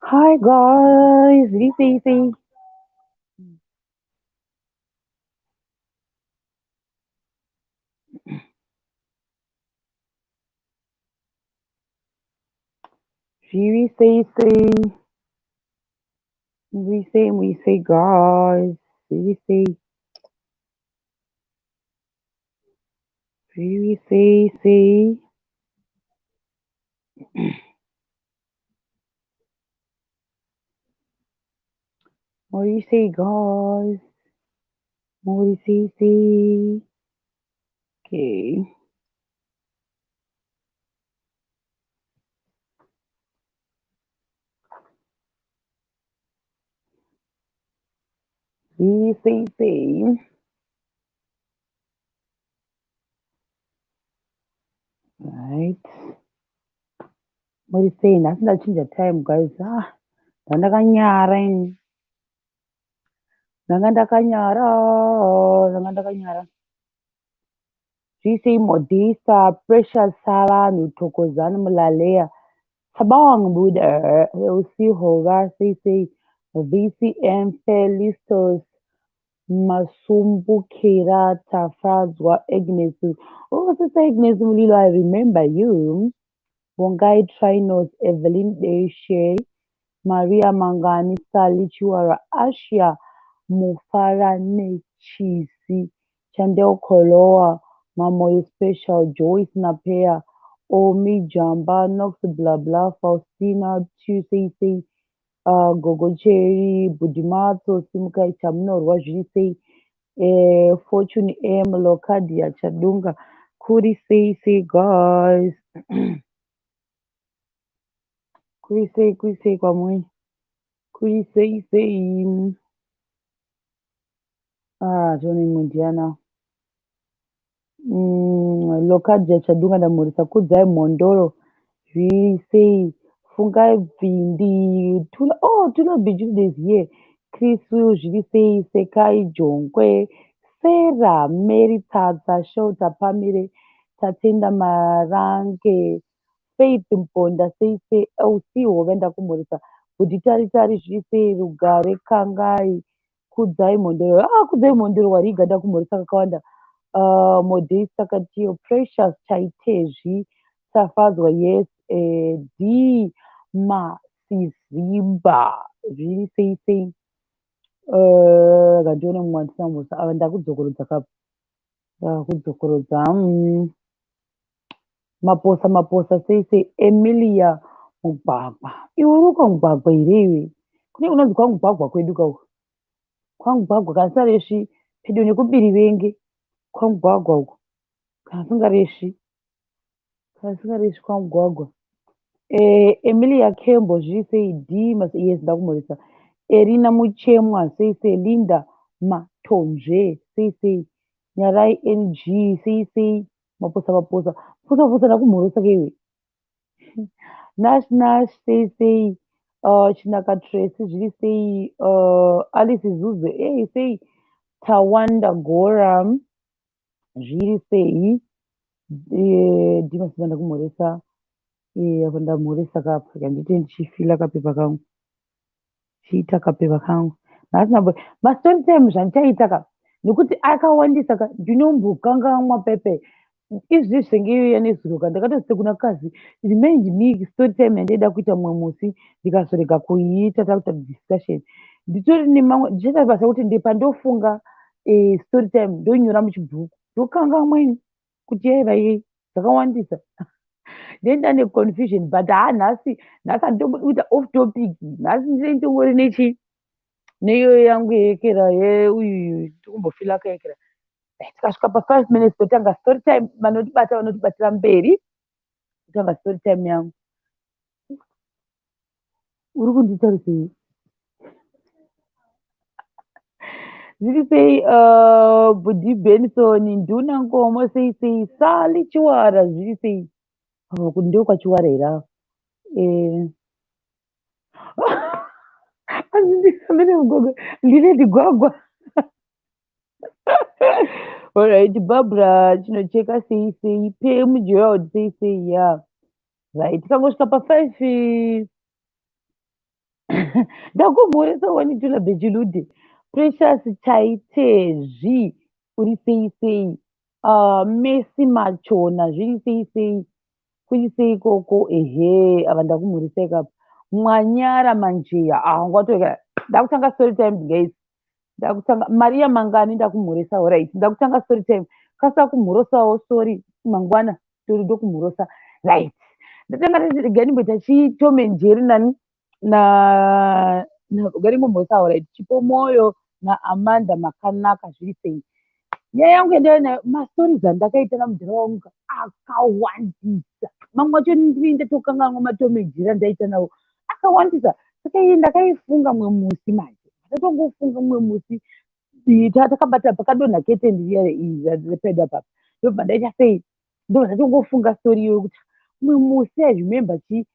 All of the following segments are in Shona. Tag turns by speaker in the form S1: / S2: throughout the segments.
S1: Hi guys, zviri sei sei? Zviri sei sei? Muri sei muri sei guys? Zviri sei? Zviri sei sei? Muri sei guys? Muri sei sei? Okay. Zviri sei sei? Right. Muri sei? Nhasi ndachinja time guys. Ah, ndandakanyara ini. Ndanga ndakanyara, ndanga ndakanyara. Zviri sei Modisa, Precious Savanhu, Thokozani Mulalea, Thabang Buda, Elsie Hova, sei sei, VCM Felistos, Masumbukira, Tafadzwa, Agnes. Oh, Sister Agnes Mulilo, I remember you. Bongai Trinos, Evelyn Deshe, Maria Mangani, Sally Chiwara, Ashia Mufara Nechisi, Chandel Koloa, Mamoyo Special, Joyce Napea, Omi Jamba, Nox Blah Blah, Faustina, Tuesday, Gogo Cherry, Budimatso, Simukai Chamunorwa, zviri sei, Fortune M, Locadia Chadunga, Kuri sei sei guys. Kuri sei kuri sei kwamuri? Kuri sei sei? Ah, tione imwe ndiana. Locadia Chadunga ndamhoresa Kudzai Mhondoro zviri sei? Fungai Bvindi, Tula, oh, Tula Bijude is here. Chris Will zviri sei? Sekai Jongwe, Sarah, Mary Tsatsa, Shelter Pamire, Tatenda Marange, Faith Mponda sei sei? LC Hove ndakumhoresa. Bhudhi Tari Tari zviri sei? Rugare Kangai, Kudzai Mhondoro. Ah, Kudzai Mhondoro wariga ndakumhoresa kakawanda. Modesta Katiyo, Precious Chaitezvi, Tafadzwa, yes, D Masizimba zviri sei sei? Ngandione mumwe wandisina kumhoresa. Ava ndakudzokorodza kapo. Ndakudzokorodza. Maposa Maposa sei sei? Emilia Mugwagwa. Iwe uri kwaMugwagwa here iwe? Kune kunonzi kwaMugwagwa kwedu kauku. KwaMugwagwa kana singaresvi pedo nekuBirivenge kwaMugwagwa uko. Kana singaresvi. Kana singaresvi kwaMugwagwa. Emilia Kembo zviri sei? D yes ndakumhoresa. Erina Muchemwa sei sei? Linda Matonzve sei sei? Nyarai NG sei sei? Maposa Maposa. Maposa Maposa ndakumhoresa keiwe. Nash Nash sei sei? Chinaka Tracy zviri sei? Alice Zuze hey sei? Tawanda Gora zviri sei? Dimasima ndakumhoresa. Apa ndamhoresa kapa. Rega ndiite ndichifila kapepa kangu. Chiita kapepa kangu. Nhasi ndambo mastory time zvandichaita ka nekuti akawandisa ka ndinombokangamwa pepe. Izvi zvenge iya nezuro ka ndakatozite kuna kazi remind me story time yandaida kuita mumwe musi ndikazorega kuiita takuita discussion. Nditori nemamwe ndichaita basa kuti pandofunga story time ndonyora muchibhuku ndokangamwa ini kuti yaiva yei dzakawandisa. Then ndane confusion but haa nhasi nhasi handitombodi kuita off topic. Nhasi ndinenge ndingori nechi neiyoyo yangu yekera yeuyu ndikumbofila kayekera. Tikasvika pa 5 minutes totanga story time vanotibata vanotibatira mberi totanga story time yangu. Uri kunditarisei? Zviri sei Bhudhi Benson, Nduna Nkomo sei sei? Sally Chiwara zviri sei? Oh, ndokwaChiwara here ava? Hanzi mugogo ndine gwagwa. Alright, Barbara Chinocheka sei sei? Pam Gerald sei sei? Yeah. Right, tikangosvika pa5, ndakumhoresa wanitula Bhechilude. Precious Chaitezvi, uri sei sei? Messi Machona, zviri sei sei? Kuri sei ikoko? Ehe, ava ndakumhoresa ikapa. Mwanyara Manjeya, ah, ngwatoka. Ndakutanga story time, guys. Ndakutanga. Maria Mangani, ndakumhoresa. Alright, ndakutanga story time. Kasa kumhorosawo, sorry, mangwana tori ndokumhorosa. Right, ndatanga regai ndimboita chiTom and Jerry nani na garingomhorosa. Alright, Chipo Moyo naAmanda Makanaka, zviri sei? Nyaya yangu yandaiva nayo, mastories andakaita namudhara wangu akawandisa. Mamwe acho ndini ndatokanganwa. MaTom and Jerry andaita nawo akawandisa. Saka iyi ndakaifunga mumwe musi manje, ndatongofunga mumwe musi takabata pakadonha keteni riya repedu apapa, ndobva ndaita sei, ndobva ndatongofunga story iyoyo kuti mumwe musi, I remember chi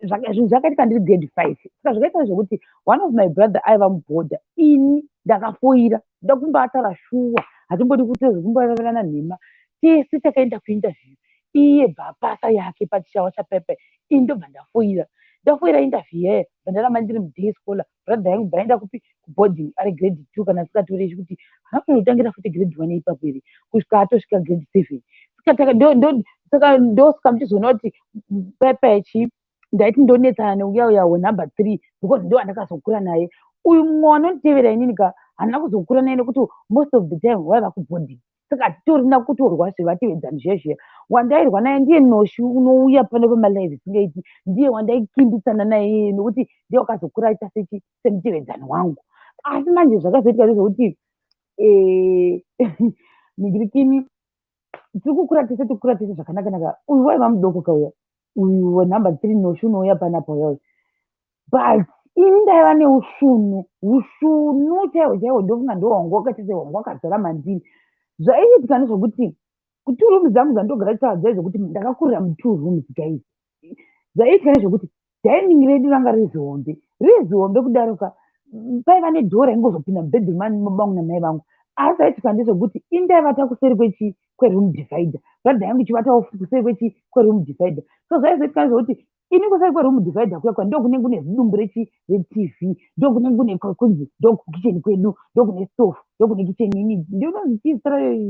S1: zvinhu zvakaitika ndiri grade 5. Saka zvakaita zvekuti one of my brother aiva mubhodha, ini ndakafoira. Ndoda kumbaataura shuwa, hatimbodi kuita zvekumboravirana nhema. Tese takaenda kuinterview, iye bvapasa yake patishawa chapepe, ini ndobva ndafoira. Ndafoira interview yaya, bva ndaramba ndiri muday scholar. Brother yangu bvaenda kupi? Kuboarding, ari grade 2 kana asingatoreshi kuti haana kunotangira futi grade 1 ipapo here, kusvika atosvika grade 7. Saka ndosaka muchizoona kuti pepe chi ndaiti ndonetsana neuya uya wenumber 3, because ndo andakazokura naye. Uyu mumwe wanonditevera inini ka, handina kuzokura naye nekuti most of the time waiva kuboarding, saka hatitorina kutorwa zvevatevedzani zviya zviya. Wandairwa naye ndiye Noshi unouya pano pamalive singaiti, ndiye wandaikimbisana naye nekuti ndiye wakazokura aita sechi semutevedzani wangu. Asi manje zvakazoitika ndezvekuti ningirikini tiri kukura tese, tikukura tese zvakanaka naka. Uyu waiva mudoko kauya, uyu wenumber 3 Noshi unouya panapa uya, but ini ndaiva neusvunu, usvunu chaihwo chaihwo. Ndofunga ndo wangu wakaita se wangu wakazara mandiri. Zvaiitika ndezvekuti kutwo rooms dzangu dzandogara ndichitaura dzai zvekuti ndakakurira mutwo rooms, guys. Zvaiitika ndezvekuti dining redu ranga riri zihombe, riri zihombe kudaroka. Paiva nedhoo raingozopinda mubedroom mangu namai vangu. Asi zvaiitika ndezvekuti ini ndaivata kuseri kwechi kweroom divider, brother yangu ichivatawo futi kuseri kwechi kweroom divider. So zvaizoitika ndezvekuti ini kuseri kweroom divider kuya kwa ndokunenge kune zidumbu rechi reTV, ndokunenge kune kunzi ndokukitchen kwedu, ndokune stove, ndokune kitchen unit, ndinonzi chii,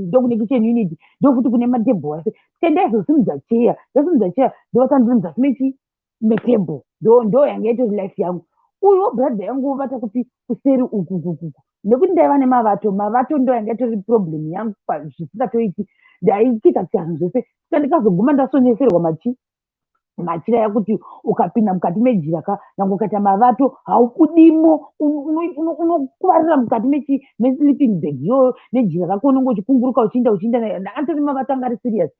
S1: ndokune kitchen unit, ndofuti kune matebhuru ase. Saka ndaizosimudza cheya, ndasimudza cheya, ndovata ndiri muzasi mechi metable. Ndo yanga itori life yangu. Uyuwo brother yangu wovata kupi? Kuseri uku kukuku, nekuti ndaiva nemavato. Mavato ndo yanga itori problem yangu zvisingatoiti. Ndaitika tika zvinhu zvese. Saka ndikazoguma ndasonyeserwa machi machira yakuti ukapinda mukati mejira ka, nyange ukaita mavato haubudimo, unokuvarira mukati mesleeping bag iyoyo nejira rako, unenge uchikunguruka uchiinda uchiinda. Ndakatori mavato anga ari serious.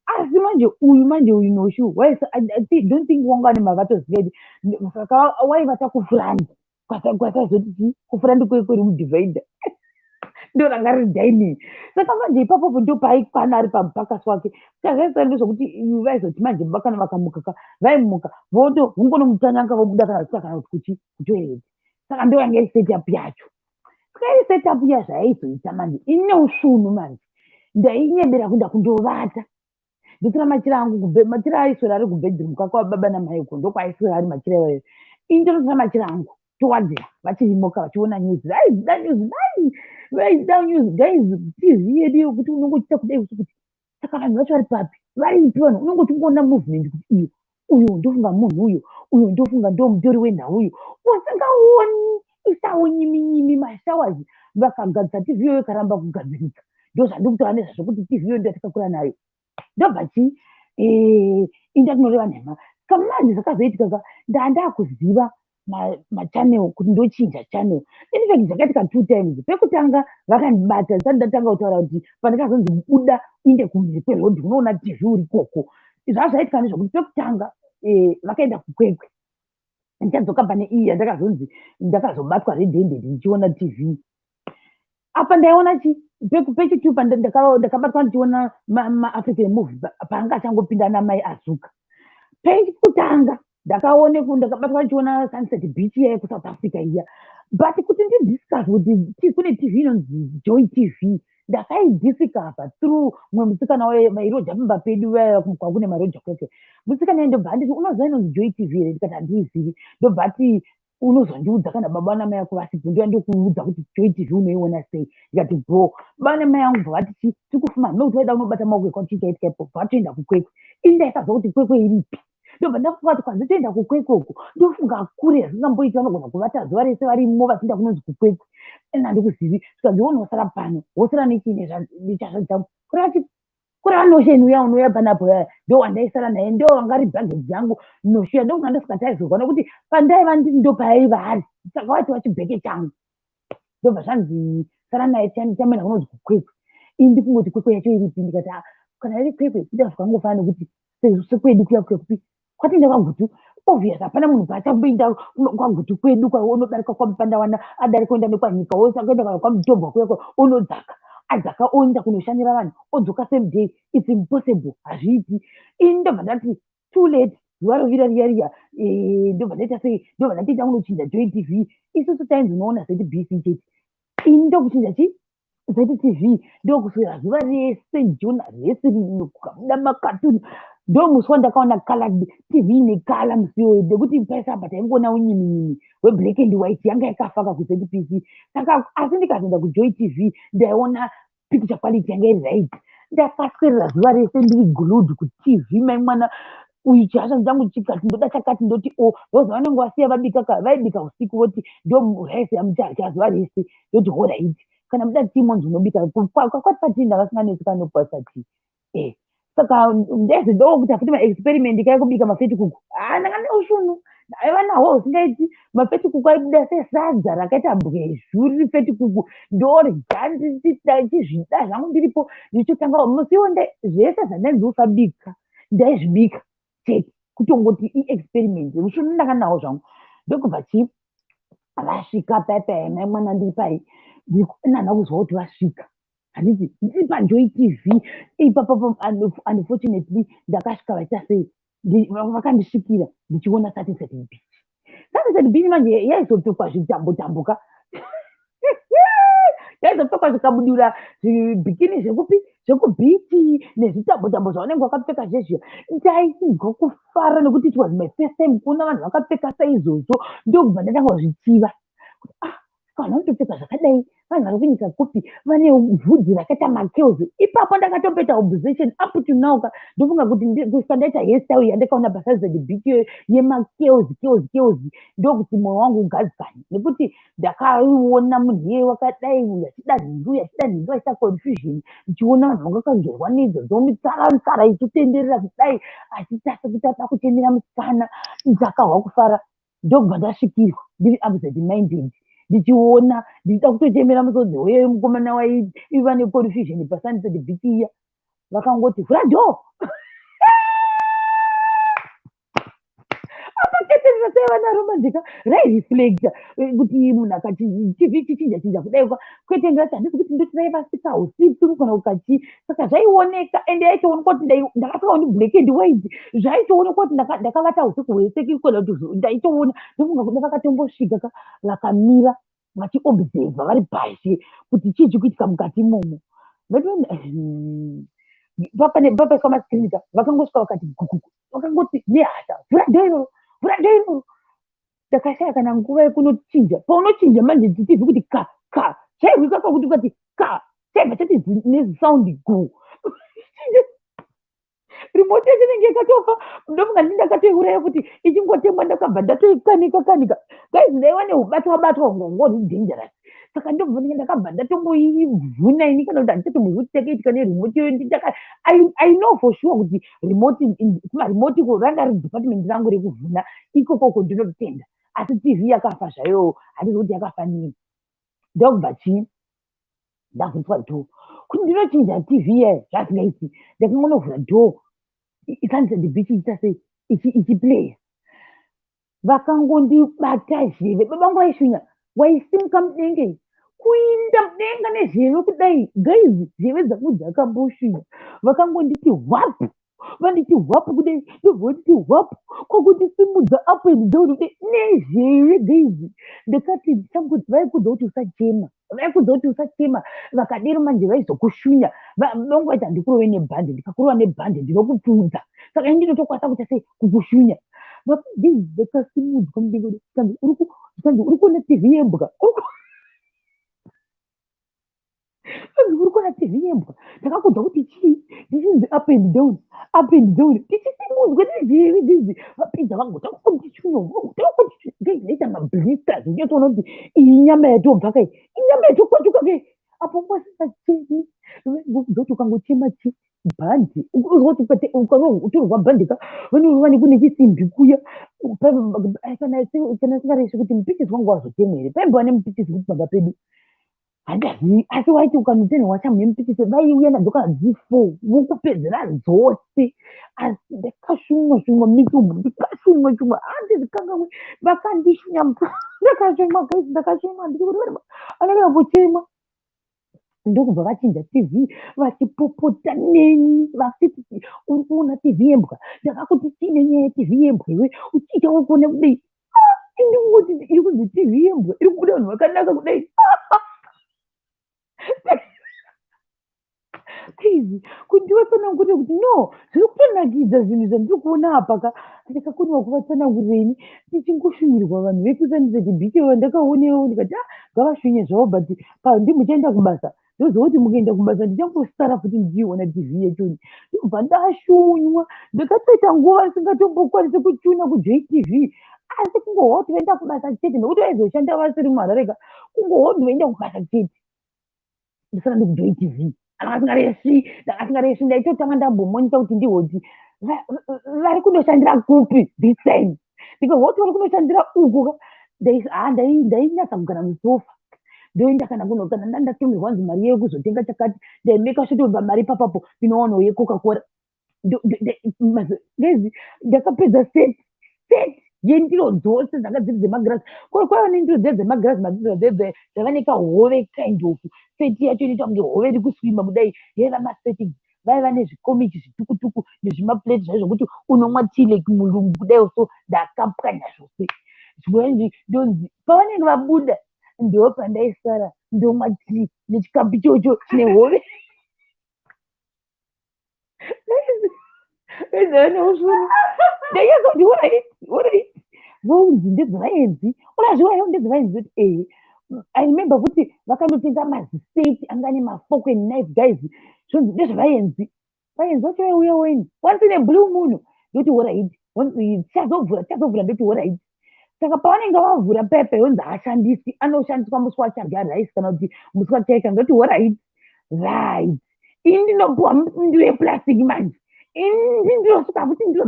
S1: Asi manje uyu, manje uyu Noshu, I don't think wanga ane mavato zivedi. Saka waivata kufront, kwasaizoti chi kufront kweroom divider ndo ranga riri dining. Saka manje ipapopo ndo paaikwana ari pamupakasi wake. Saka zvaisara ndezvekuti vaizoti manje kana vakamuka ka, vaimuka voto vongonomutanyanga, vobuda kana vachita kana kuti kuchi kutoilet. Saka ndo yanga iri setup yacho. Saka iri setup iya, zvaizoita manje, ini neusvunu manje ndainyebera kuenda kundovata, ndotora machira angu. Machira aiswera ari kubedroom kwakwababa namai uko, ndokwaaiswera ari machira iwayo. Ini ndototora machira angu, towadzira vachirimoka vachiona news. Vaizida news, vai vaizida news, guys. TV yedu yekuti unonge uchiita kudai kuti saka vanhu vacho vari papi, varipi vanhu, unonge uchingoona movement kuti iyo uyu ndofunga munhu uyu, uyu ndofunga ndo mutori wenhau uyu, usingaoni isawo nyimi nyimi. Mashowers vakagadzisa TV iyoyo ikaramba kugadzirika. Ndo zvandiri kutaura nezvazvo kuti TV iyoyo ndo yatakakura nayo. Ndobva chi inda tinoreva nhema. Kamanje zvakazoitika ka, ndandakuziva machannel kuti ndochinja channel. In fact zvakaitika two times. Pekutanga vakandibata ndisati ndatanga kutaura kuti pandakazonzi buda uinde kumhiri kweroad unoona TV uri koko. Zvazvaitika ndezvekuti pekutanga vakaenda kuKwekwe. Ndichadzoka pane iyi yandakazonzi ndakazobatwa red handed ndichiona TV. Apa ndaiona chi pechitu ndakabatwa ndichiona maAfrican movie paanga achangopinda namai Azuka. Pekutanga ndakaone ndakabatwa ndichiona Sunset Beach iya yekuSouth Africa iya. But kuti ndidiscover kuti kune TV inonzi Joy TV. Ndakaidiscover through mumwe musikana vairoja pamba pedu vaya kwakune maroja kwekwe. Musikana ndobva anditi, "Unoziva inonzi Joy TV here?" Ndikati, "Handiizivi." Ndobva ati, "Unozondiudza kana baba namai ako vasipo, ndoya ndokuudza kuti Joy TV unoiona sei." Ndikati, "Bro." Baba namai angu bva vati, "Chi tikufuma nekuti vaida kunobata maoko ekwati chaitika ipo." Bva vatoenda kuKwekwe. Ini ndaisaziva kuti Kwekwe iripi. Ndobva ndafunga kuti kwanzi toenda kuKwekwe uku, ndofunga kure zvisingamboiti, vanogona kuvata zuva rese varimo vachienda kunonzi kuKwekwe, ene handikuzivi. Zvikanzi, "Unosara pano, wosara nechii nechazva changu." Kureva Notion uya unouya panapo yaya, ndo wandaisara naye, ndo vanga ri baggage yangu Noshuya. Ndokunga ndosvika taizorwa nekuti pandaiva ndiri ndo paaiva ari, saka waitova chibheke changu. Ndobva zvanzi, "Sara naye, chamena kunonzi kuKwekwe." Ini ndikungoti, "Kwekwe yacho iripi?" Ndikati, "Ah, kana iri Kwekwe ita zvakangofanana nekuti sekwedu kuya kuya kupi kwatienda kwaGutu." Obvious, hapana munhu paachamboenda kwaGutu kwedu unodarika kwaMupandawana, adarika oenda nekwaNyika, oenda kana kwaMutobwa kuya, unodzaka, adzaka oenda kunoshanyira vanhu, odzoka same day. It's impossible, hazviiti. Ini ndobva ndati, too late, zuva rovira riya riya. Ndobva ndaita sei? Ndobva ndatoita kunochinja Joy TV. Isusu tainzi unoona ZBC chete. Ini ndokuchinja chi ZTV, ndokuswera zuva rese ndichiona rese, kukabuda makatuni. Ndomusi wandakaona colored TV necolour musi iwoyo, nekuti paisapa taingoona unyiminyimi hweblack and white, yanga yakafaka kuZBC. Saka asi ndikazoenda kuJoy TV, ndaiona picture quality yanga iri right. Ndakaswerera zuva rese ndiri glued kuTV. Mai mwana uyu, chihasha changu chikati ndoda chakati, ndoti o voza vanenge vasiya vabika ka, vaibika usiku, voti, "Ndo raisi yamucharya zuva rese." Ndoti, "Alright, kana muda tii monzi unobika." Kwati patii ndavasinganetsi kanopasa tii. Saka ndezi ndokuita futi maexperiment kai kubika mafetikuku. Ah, ndanga neushunu aiva nahwo usingaiti. Mafetikuku aibuda sesadza rakaita bwezhu riri fetikuku. Ndorya ndichizvida zvangu ndiripo, ndichitotanga musiwo. Zvese zvandainzi usabika ndaizvibika chete, kutongoti iexperiment. Ushunu ndanga nawo zvangu. Ndokubva chi vasvika paipai, mai mwana, ndiri pai nana kuzwa kuti vasvika, handiti ndiri paJoy TV ipapo. Unfortunately ndakasvika vaita sei, vakandisvikira ndichiona Sunset Beach. Sunset Beach manje yaizopfekwa zvitambo tamboka, yaizopfekwa zvikabudura, zvibikini zvekupi zvekubeach nezvitambo tambo zvavanenge vakapfeka zvezviya. Ndainzwa kufara nekuti it was my first time kuona vanhu vakapfeka saizvozvo. Ndokubva ndatanga kuzvichiva kuti, ah, vanhu vanotopfeka zvakadai, vanhu vari kunyika kupi, vane vhudzi rakaita macurls? Ipapo ndakatopeta obsession up to now ka. Ndofunga kuti kusvika ndaita hairstyle yandakaona paSunset Beach iyoyo yemacurls, curls, curls, ndokuti mwoyo wangu ugadzikane, nekuti ndakaiona munhu iyeye wakadai, uyu achida nhingi, uyu achida nhingi, vachiita confusion, ndichiona vanhu vanga vakagerwa neidzodzo mitsara mitsara ichitenderera kudai, achiita sekuti ada kuchemera musikana. Ndakahwa kufara. Ndokubva ndasvikirwa ndiri absent minded, ndichiona ndichida kutochemera musodzi weye mukomana waiva neconfusion paSunset Beach iya. Vakangoti, "Vhura door." Apaketerera sei vana romanzika raireflecta kuti munhu akati TV chichinja chinja kudai kwete ndati handisi kuti ndoti raivasika usiku kana ukachi. Saka zvaioneka, ende yaitoonekwa kuti ndakapfeka ni black and white. Zvaitoonekwa kuti ndakavata usiku hwese kana kuti ndaitoona. Ndofunga kuda vakatombosvika ka, vakamira vachiobserva vari pashi kuti chii chikuitika mukati imomo. Papaiswa mascreen ka, vakangosvika vakati gukuku, vakangoti nehasha, "Vhura door iroro, vhura door iroro." Ndakashaya kana nguva yekunochinja. Paunochinja manje TV kuti ka ka, chairwika kakuti ukati ka, chaibva chati nesound gu. Remote yacho inenge yakatofa. Ndofunga ndi ndakatoiuraya kuti ichingotemwa, ndakabva ndatoikanika kanika. Guys, ndaiva neubatwa batwa ngongori dangerous. Saka ndobva ndakabva ndatomboivhuna ini, kana kuti handichatombozivi kuti chakaitika neremote iyoyo. I know for sure kuti remote, kumaremote iko ranga riri department rangu rekuvhuna ikokoko, ndinotenda. Asi TV yakafa zvayo, handizi kuti yakafa nei. Ndokubva chii ndavhuriswa door kuti ndinochinja TV iyayo, zvasingaiti. Ndakangonovhura door, Sunset Beach ichiita sei, ichiplaya. Vakangondibata zheve. Baba vangu vaishunya, waisimuka mudenge kuinda mudenga nezheve kudai. Guys, zheve dzangu dzakamboshunya. Vakangonditi hwapu, vanditi hwapu kudai, ndobva vanditi hwapu, kwakundisimudza up and down kudai nezheve. Guys, ndakati vaikudza kuti usachema. Vaikudza kuti usachema. Vakadero manje vaizokushunya. Vangu vaiti, "Handikurove nebhande, ndikakurova nebhande ndinokupfuudza." Saka ini ndinotokwanisa kuita sei? Kukushunya. Ndakasimudzwa mudenga, zvikanzi, "Uri kuona TV yembwa? Anzi, uri kuona TV yembwa? Ndakakudza kuti chii?" Ndichinzi up and down, up and down, tichisimudzwa tiri. Vapedza vangotanga kundishunya, vangotanga kundishunya. Ndaita mablisters. Ndinotoona kuti iyi nyama yatobva kai, inyama yatokwachuka kai. Apo wasingachemi, vaingokudza kuti ukangochema chi bhandi, uzwa kuti ukatorwa bhandi ka, vanorova nekune chisimbi kuya. Kana singareshi kuti mupikisi wangu wazotemwa here? Paimbova nemupikisi kuti pamba pedu, handazivi, asi waiti ukanotenherwa shamhu yemupikisi, vaiuya nadzo kana dziri four, vokupedzera dzose. Asi ndakashumwa shumwa misi umu, ndikashumwa shumwa, handizikangamwe. Vakandishunya, ndakashumwa guys, ndakashumwa. Ndikuti ndokubva vachinja TV, vachipopota neni vachiti, "Uri kuona TV yembwa? Ndakakuti tiine nyaya yeTV yembwa, iwe uchiita uri kuona kudai." Indingoti iri kunzi TV yembwa, iri kubuda vanhu vakanaka kudai. Please, kuti ndivatsanangurire kuti no, zviri kutonakidza zvinhu zvandiri kuona apa ka. Ndakakoniwa kuvatsanangurira ini ndichingoshunyirwa. Vanhu vekuSunset Beach vandakaonewo, ndikati, "Ah, ngavashunye zvavo, but pandimuchaenda kubasa, ndoziva kuti mukaenda kubasa ndichangosara futi ndichiiona TV yachoni." Ndobva ndashunywa. Ndakatoita nguva ndisingatombokwanisi kuchuna kuJoy TV, asi kungohwa kuti vaenda kubasa chete, nekuti vaizoshanda vasiri muHarare ka. Kungohwa kuti vaenda kubasa chete, ndisara ndikuJoy TV. Ndakasingaresvi, ndakasingaresvi. Ndaitotanga ndambomonita kuti ndihoti vari kundoshandira kupi this time. Ndikahwa kuti vari kundoshandira uku ka, ndainyatsa kugara musofa, ndoenda kana kuno. Kana ndandatumirwa nzi mari yekuzotenga chakati, ndaimeka sure kuti pamari papapo ndinowanawo yeCoca Cola. Guys, ndakapedza set yendiro dzose dzanga dziri dzemagirazi. Kwaiva nendiro dziya dzemagirazi madzidzo dzaiva nekahove, kind of set yacho inoita kunge hove iri kuswima kudai. Yaiva masettings. Vaiva nezvikomichi zvitukutuku nezvimaplate zvaizvo zvokuti unomwa tea like murungu kudai. So ndakapwanya zvose. Zvimweni ndonzi pavanenge vabuda, ndo pandaisara ndomwa tea nechikapu ichocho chine hove. Ndainyatsa kuti alright, alright. Vonzi ndedzevaenzi, unazviwayo ndedzevaenzi kuti ehe. I remember kuti vakandotenga maziseti anga ane mafork and knife. Guys, zvonzi ndezvevaenzi. Vaenzi vacho vaiuya weni once in a blue moon. Ndoti alright, tichazovhura, tichazovhura. Ndoti alright. Saka pavanenge vavhura pepe, yonzi haashandisi, anoshandiswa musi wacharya rice kana kuti musi wachaika. Ndoti alright, right. Ini ndinopuwa ndiro yeplastic manje, ini ndinosvika futi ndiro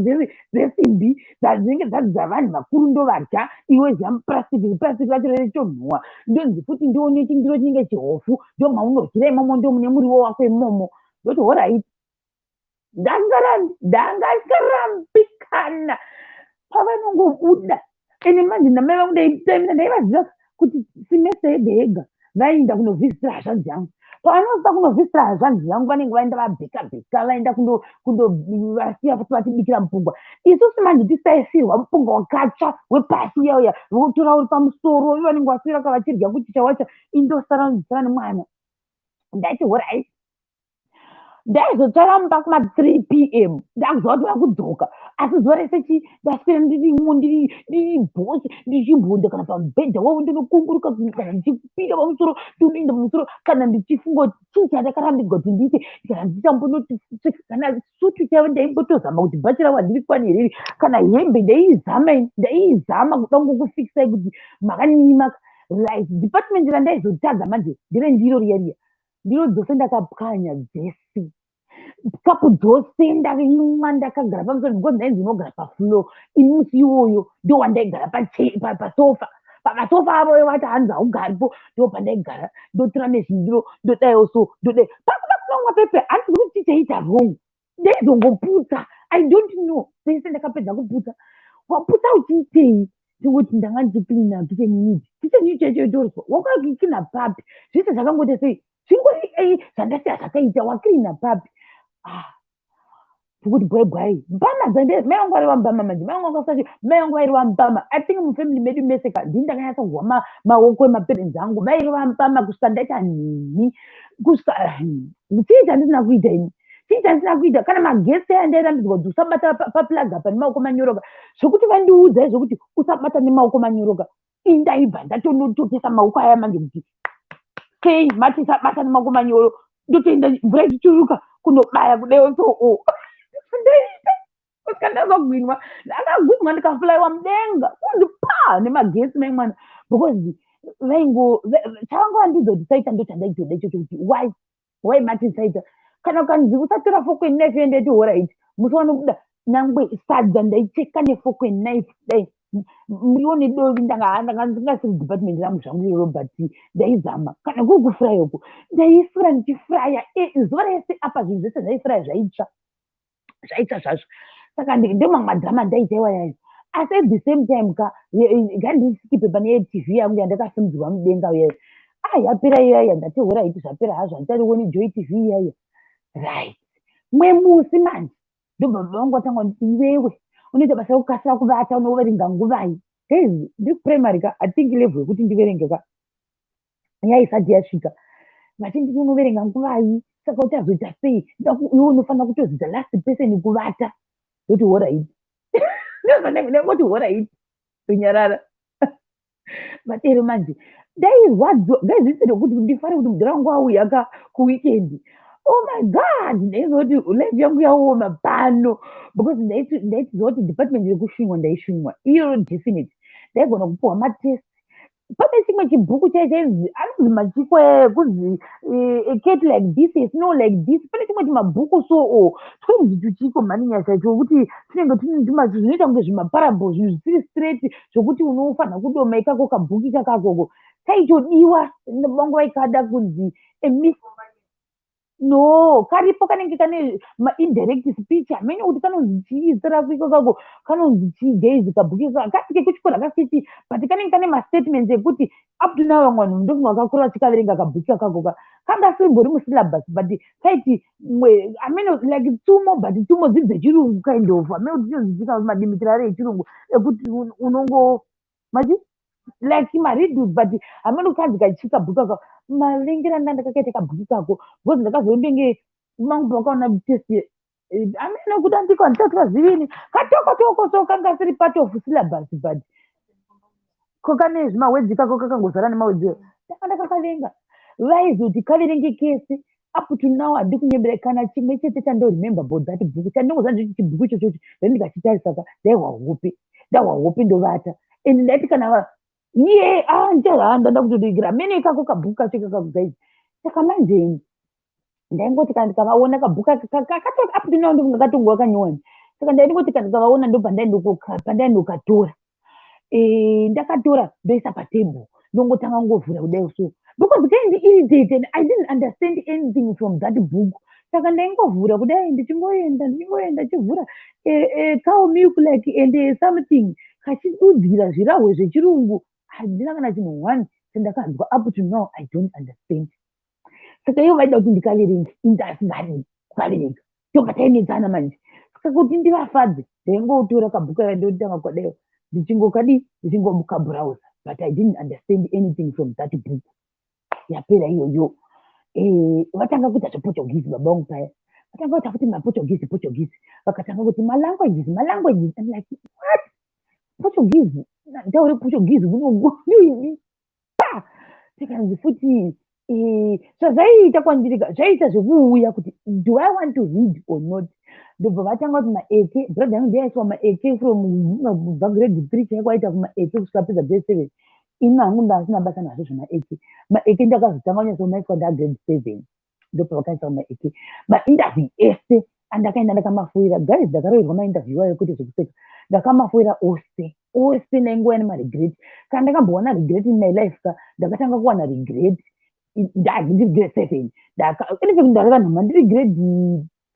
S1: dzesimbi dzinenge dzadzi dzavanhu vakuru ndovarya. Iwe ziya muplastic, plastic racho rechitonhuwa. Ndonzi futi ndione chindiro chinenge chihofu, ndo maunodyira imomo, ndo mune muriwo wako imomo. Ndoti alright. Ndangarambi, ndangarambi kana pavanongobuda. Ene manje namai vangu ndaitaimira, ndaivaziva kuti semester yega yega vaenda kunovhizitira hazvanzi yangu. Pavanosvika kunovhizitira hazvanzi yangu, vanenge vaenda vabheka bheka, vaenda kundovasiya futi vatibikira mupunga. Isusu manje tisaisirwa mupunga wakatsva wepasi uya uya, votora uri pamusoro. Ivo vanenge vaswera vachirya kuchicha wacha, indosara ndisara nemwana. Ndaiti alright. Ndaizotsvara mumba kuma3 p.m., ndakuziva kuti vakudzoka, asi zuva rese chi ndaswera ndirimo, ndiri bhosi, ndichimbonda kana pamubhedha wavo, ndinokunguruka kana ndichipinda pamusoro, ndinoenda pamusoro, kana ndichifunga kuti chii chandakarambidzwa kuti ndiite, kana ndichambonoti kana sutu chavo ndaimbotozama kuti bhachi ravo handirikwani here, kana hembe ndaiizama, ndaiizama kuda kungokufikisai kuti makanyima. Right, department randaizotadza manje nderendiro riya riya. Ndiro dzose ndakapwanya dzese, kapu dzose ndaimwa ndakagara pamusoro, because ndainzi unogara pafloor. Ini musi iwoyo ndo wandaigara pasofa, pamasofa avo vati hanzi haugaripo, ndo pandaigara, ndotora nezvindiro, ndodaiwo so, ndodai pakuda kunomwa pepe. Handizi kuti chichaita wrong, ndaizongoputsa. I don't know, pese ndakapedza kuputsa. Waputsa uchiitei? Ndingoti ndanga ndichicleana kitchen unit. Kitchen unit yacho yotoriswa, wakakicleana papi? Zvese zvakangoita sei, zvingori zvandasiya zvakaita, wacleana papi? Ah. Kuti bwai bwai mbama dzande mai vangu vairova mbama. Manje mai vangu vakasati, mai vangu vairova mbama. I think mufamily medu mese ka, ndini ndakanyatsa kuhwa maoko emaparents angu. Vairova mbama kusvika ndaita nhinhi, kusvika chii chandisina kuita ini, chii chandisina kuita. Kana magetsi aya ndairambidzwa kuti usabata paplug apa nemaoko manyoroka, zvokuti vandiudza izvokuti usabata nemaoko manyoroka, indaibva ndatonototesa maoko aya manje kuti sei mati sabata nemaoko manyoro. Ndotoenda mvura ichichuruka kunobaya kudai. So o ndoita kusvika ndazogwinwa, ndakagwinwa, ndikafulayiwa mudenga kunzi pa nemagetsi mai mwana, because vaingo chavanga vandiudza kuti saita, ndo chandaitoda ichocho. Kuti why mati saita? Kana ukanzi usatora fork and knife, yendaiti alright. Musi wanobuda nangwe sadza ndaicheka nefork and knife. Dai muriwo nedovi, ndanga ndingasiri department rangu zvangu iroro, but ndaizama. Kana kuri kufuraya uko, ndaifura ndichifuraya zuva rese apa, zvinhu zvese zvaifuraya, zvaitsva, zvaitsva zvazvo. Saka ndo mamwe madhirama ndaita iwayayo. Asi at the same time ka, ngandiskipe pane TV yangu yandakasimudzirwa mudenga iyayo. Ah, yapera iyaya, ndati alright, zvapera hazvo, handicharioni Joy TV iyaya, right? Mwe musi manje ndobva baba vangu vatanga nditi, "Iwewe unoita basa rekukasira kuvata, unoverenga nguvai?" Guys, ndiri kuprimary ka. I think level yekuti ndiverenge ka yaisati yasvika. Vachinditi, "Unoverenga nguvai? Saka uchazoita sei? Iwe unofanira kutozoita last person kuvata." Ndoti alright, ndangoti alright, runyarara vatero. Manje ndairwadziwa guys, instead kuti ndifare kuti mudhara wangu auya ka kuweekend, oh my God, ndaiziva kuti life yangu yaoma pano, because ndaitiziva kuti department rekushwinywa ndaishwinywa iyo definite. Ndaigona kupiwa matest. Pane chimwe chibhuku chai chainzi, anonzi machiko kunzi a cat like this, a snow like this. Pane chimwe chimabhuku so o twinzi tuchiko mhani nyasha, chokuti tinenge tine zvinoita kunge zvimaparable, zvinhu zvisiri straight, zvokuti unofanira kudoma ikako kabhuku ikakakoko. Kaitodiwa, vangu vaikada kunzi a no karipo, kanenge kane maindirect speech. Hamene kuti kanonzi chii, zita rako iko kako kanonzi chii guys? Kabhuku iko kasi kekuchikoro hakasi kechi, but kanenge kane mastatements ekuti up to now vamwe vanhu ndofunga vakakura vachikaverenga kabhuku akakoka. Kanga simbori musyllabus, but kaiti hamene like tsumo, but tsumo dzidzi dzechirungu kind of. Hamene kuti chinonzi madimitiraro ari echirungu ekuti unongo machi like mariddles, but hamene kukanzi kachi kabhuku aka. Mavengero andakakaita kabhuku kako, because ndakazondenge mangu pakaona test, hamene kuti andiko handisati vazivini katoko toko. So kanga siri part of syllabus, but ko kane zvimawedzi kako, kakangozara nemawedzi. Ndanga ndakakavenga. Vaizoti kaverenge kese. Up to now handi kunyembera kana chimwe chete chandoremember about that book. Chandingoziva ndechiti chibhuku ichocho then ndikachitarisa ka, ndaihwa hope, ndahwa hope, ndovata. And ndaiti kana ye ndichahanda ndakutodoigira mene ikako kabhuku kacho ikako guys. Saka manje ndaingoti kana ndikavaona kabhuku up to now ndofunga katongova kanyowani. Saka ndaingoti kana ndikavaona, ndobva pandaindokatora, ndakatora ndoisa patable, ndongotanga kungovhura kudai so, because kaindi irritate and I didn't understand anything from that book. Saka ndaingovhura kudai, ndichingoenda, ndichingoenda, ndichivhura cow milk like and something, kachidudzira zvirahwe zvechirungu. Handina kana chinhu one chandakanzwa. Up to now I don't understand. Saka ivo vaida kuti ndikaverenge, indasingadi kukaverenga. Tobva tainetsana manje. Saka kuti ndivafadze, ndaingotora kabhuku aka, ndotanga kwadaiwo, ndichingokadi, ndichingokabrowsa, but I didn't understand anything from that book. Yapera iyoyo, vatanga kuita zvePortuguese. Baba vangu paya vatanga kuita futi maPortuguese, Portuguese. Vakatanga kuti malanguages, malanguages. I'm like, "What? Portuguese? Ndaure Portuguese kunoini?" Pa tikanzi futi zvazvaiita kwandiri, zvaiita zvekuuya kuti do I want to read or not? Ndobva vatanga kuti maeke. Brother yangu ndiyaiswa maeke from kubva grade 3 chaiko, aita kumaeke kusvika apedza grade 7. Ini hangu ndasina basa nazvo zvemaeke. Maeke ndakazotanga kunyatsomaiswa ndagrade 7, ndobva vakaisa kumaeke. Mainterview ese andakaenda ndakamafoira guys. Ndakaroverwa mainterview ayo kwete zvekuseka. Ndakamafoira ose ose. Ndaingouya nemaregret. Kana ndakambowana regret in my life ka, ndakatanga kuwana regret ndiri grade 7. Infact ndakakanhoma ndiri grade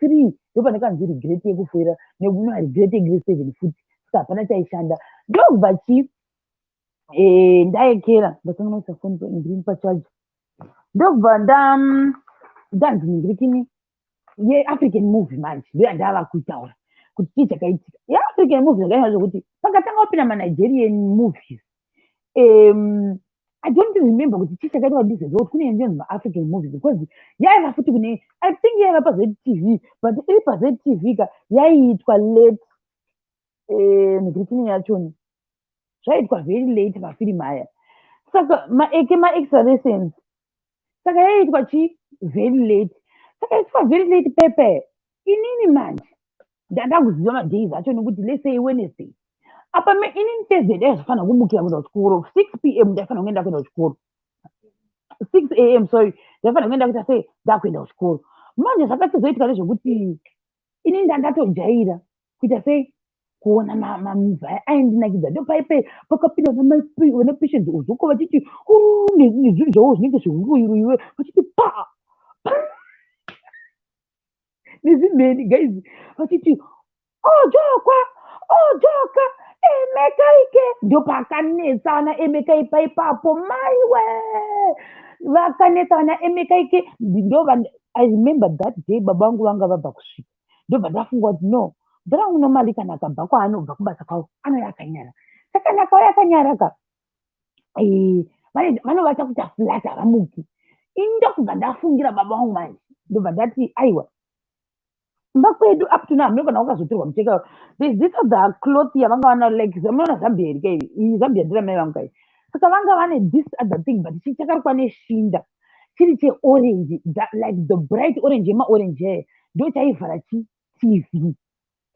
S1: 3, ndopandakanzi regret yekufoira, nemaregret egrade 7 futi. Saka hapana chaishanda. Ndobva chi ndaekera, ndakanganisa foni ndiri pacharge. Ndobva ndanzi ningirikini. Yeafrican movie manje ndo yandava kutaura kuti chii chakaitika. YeAfrican movie zvakaita zvekuti pakatanga kupinda maNigerian movies, I don't remember kuti chii chakaitwa ndizezo kuti kune inonzi maAfrican movies, because yaiva futi kune, I think yaiva paZTV, but iri paZTV ka yaiitwa late. Nhikirikini yachoni zvaiitwa very late mafirimu aya, saka maeke maextra lessons, saka yaiitwa chi very late. Saka itwa very late pepe, inini manje ndandakuziva madays acho nekuti let's say Wednesday apa, inini Thursday ndaizofanira kumukira kuenda kuchikoro 6 p.m. Ndaifanira kuenda kuchikoro 6 a.m., sorry. Ndaifanira kuenda kuita sei, ndakuenda kuchikoro manje. Zvakatizoitika ndezvekuti inini ndandatojaira kuita sei, kuona mamovie aya aindinakidza. Ndopaipe pakapinda vana Patience Ozoka vachiti nezvinhu zvavo zvinenge zvehuroyiroyiwe, vachiti pa nezvimheni guys, vachiti ojokwa ojoka Emeka Ike. Ndopakanetsa vana Emeka ipa ipapo, maiwe, vakanetsa vana Emeka Ike. Ndo I remember that day baba vangu vanga vabva kusvika, ndobva ndafunga kuti no, mudhara wangu normally kana akabva kwaanobva kubasa kwavo anouya akanyara. Saka kana akauya akanyara ka, vanovata kuita flat, havamuki. Ini ndokubva ndafungira baba vangu manje, ndobva ndati aiwa, kumba kwedu up to now hameno kana wakazotorwa mucheka. There's this other cloth yavanga vana, like munoona Zambia here kai? Iyi Zambia ndera vangu kai. Saka vanga vane this other thing, but chakarukwa neshinda, chiri cheorange, like the bright orange yemaorange aya. Ndo chaivhara chi TV,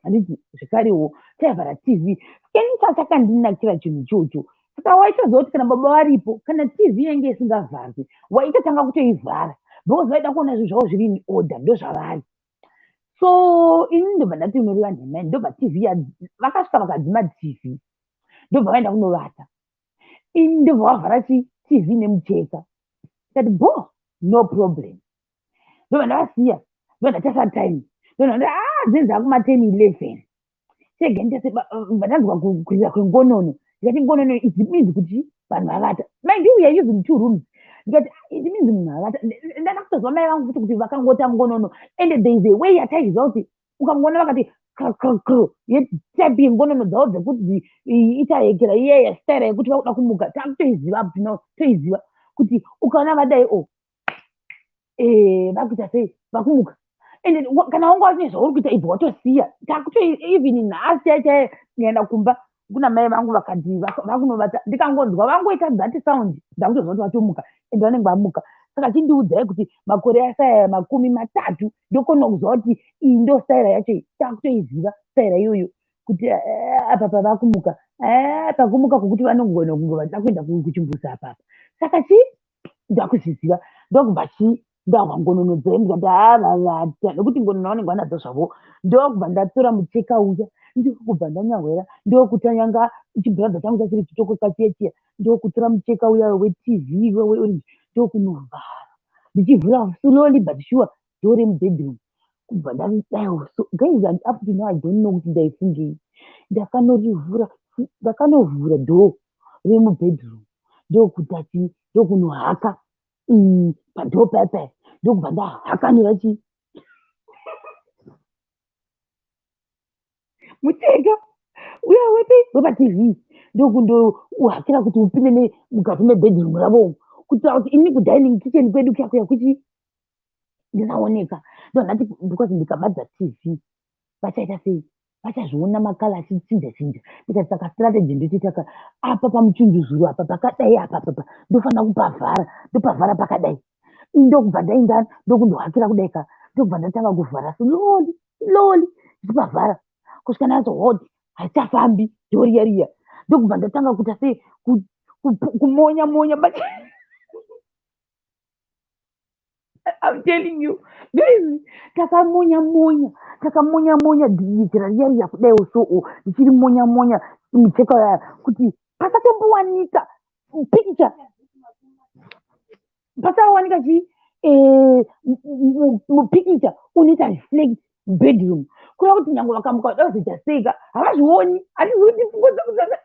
S1: handiti? Zvekarewo chaivhara TV. Ini chachakandinakira chinhu ichocho. Saka waitoziva kuti kana baba varipo, kana TV yange isingavharwi, waitotanga kutoivhara because vaida kuona zvinhu zvavo zviri in order. Ndo zvavari. So ini ndobva ndati unoreva nhema. Ndobva TV, vakasvika vakadzima TV, ndobva vaenda kunovata. Ini ndobva vavhara chi TV nemucheka. Ndikati bo, no problem. Ndobva ndavasiya, ndobva ndatasa time, ndobva ndati a dzinenge dzakuma 10 11, chega nditase. Ndanzwa kurira kwengonono. Ndikati ngonono, it means kuti vanhu vavata. Mind you, we are using two rooms. Ndikati it means munhu avata. Ndada kutozwa mai vangu futi kuti vakangota ngonono, and there is a way yataiziva kuti ukangoona vakati krkrkr yetype yengonono dzavo dzekuti itahekera iyeya style yekuti vakuda kumuka, takutoiziva no, toiziva kuti ukaona vadai o vakuita sei, vakumuka. And kana wanga wachine zvauri kuita, ibva watosiya. Takuto even nhasi chaichaiye ndikaenda kumba kuna mai vangu vakati vakunovata, ndikangonzwa vangoita that sound, ndakutozwa kuti vatomuka, and vanenge vamuka. Saka chindiudzai kuti makore asaya 30 ndokona kuziva kuti iyi ndo staira yacho iyi. Takutoiziva staira iyoyo kuti apa pavakumuka, pakumuka kwokuti vanogona kunge vachida kuenda kuchimbuzi apapa. Saka chii, ndakuzviziva. Ndokubva chii, ndahwa ngonono dzai, ndikati havavata nekuti ngonono vanenge vanadzo zvavo. Ndokubva ndatora mucheka uya, ndokubva ndanyahwera, ndokutanyanga chibhuradha changu chachiri chitoko kachiya chiya, ndokutora mucheka uya weTV weorange, ndokunovhara ndichivhura slowly but sure door remubedroom, kubva ndadaiwo. So guys, and up to now I don't know kuti ndaifungei. Ndakanorivhura, ndakanovhura door remubedroom, ndokutati ndokunohaka padoor paya paya, ndokubva ndahakanura chi mucheka uya wepi wepaTV, ndokundouhakira kuti upinde mukati mebedroom ravo umu, kuitira kuti ini kudining kitchen kwedu kuya kuya kuchi ndisaoneka. Ndondati because ndikabadza TV vachaita sei, vachazviona makala achichinja chinja. Ndikati saka strategy ndochiita apa pamuchunjuzuru apa pakadai, apa apa ndofanira kupavhara, ndopavhara pakadai. Ndokubva ndaenda, ndokundohakira kudai ka, ndokubva ndatanga kuvhara slowly slowly ndichipavhara kusvika ndanyatsohoti haichafambi door riya riya. Ndokubva ndatanga kuita sei, kumonya monya. But I'm telling you guys, takamonya monya, takamonya monya jira riya riya kudai so, ndichiri monya monya mucheka yaya kuti pasatombowanika picture, pasawanika chi mupikicha unoita reflect bedroom, kureva kuti nyange vakamuka vada kuzoita seika, havazvioni. Handizivi kuti pfungwa dzangu dzaka.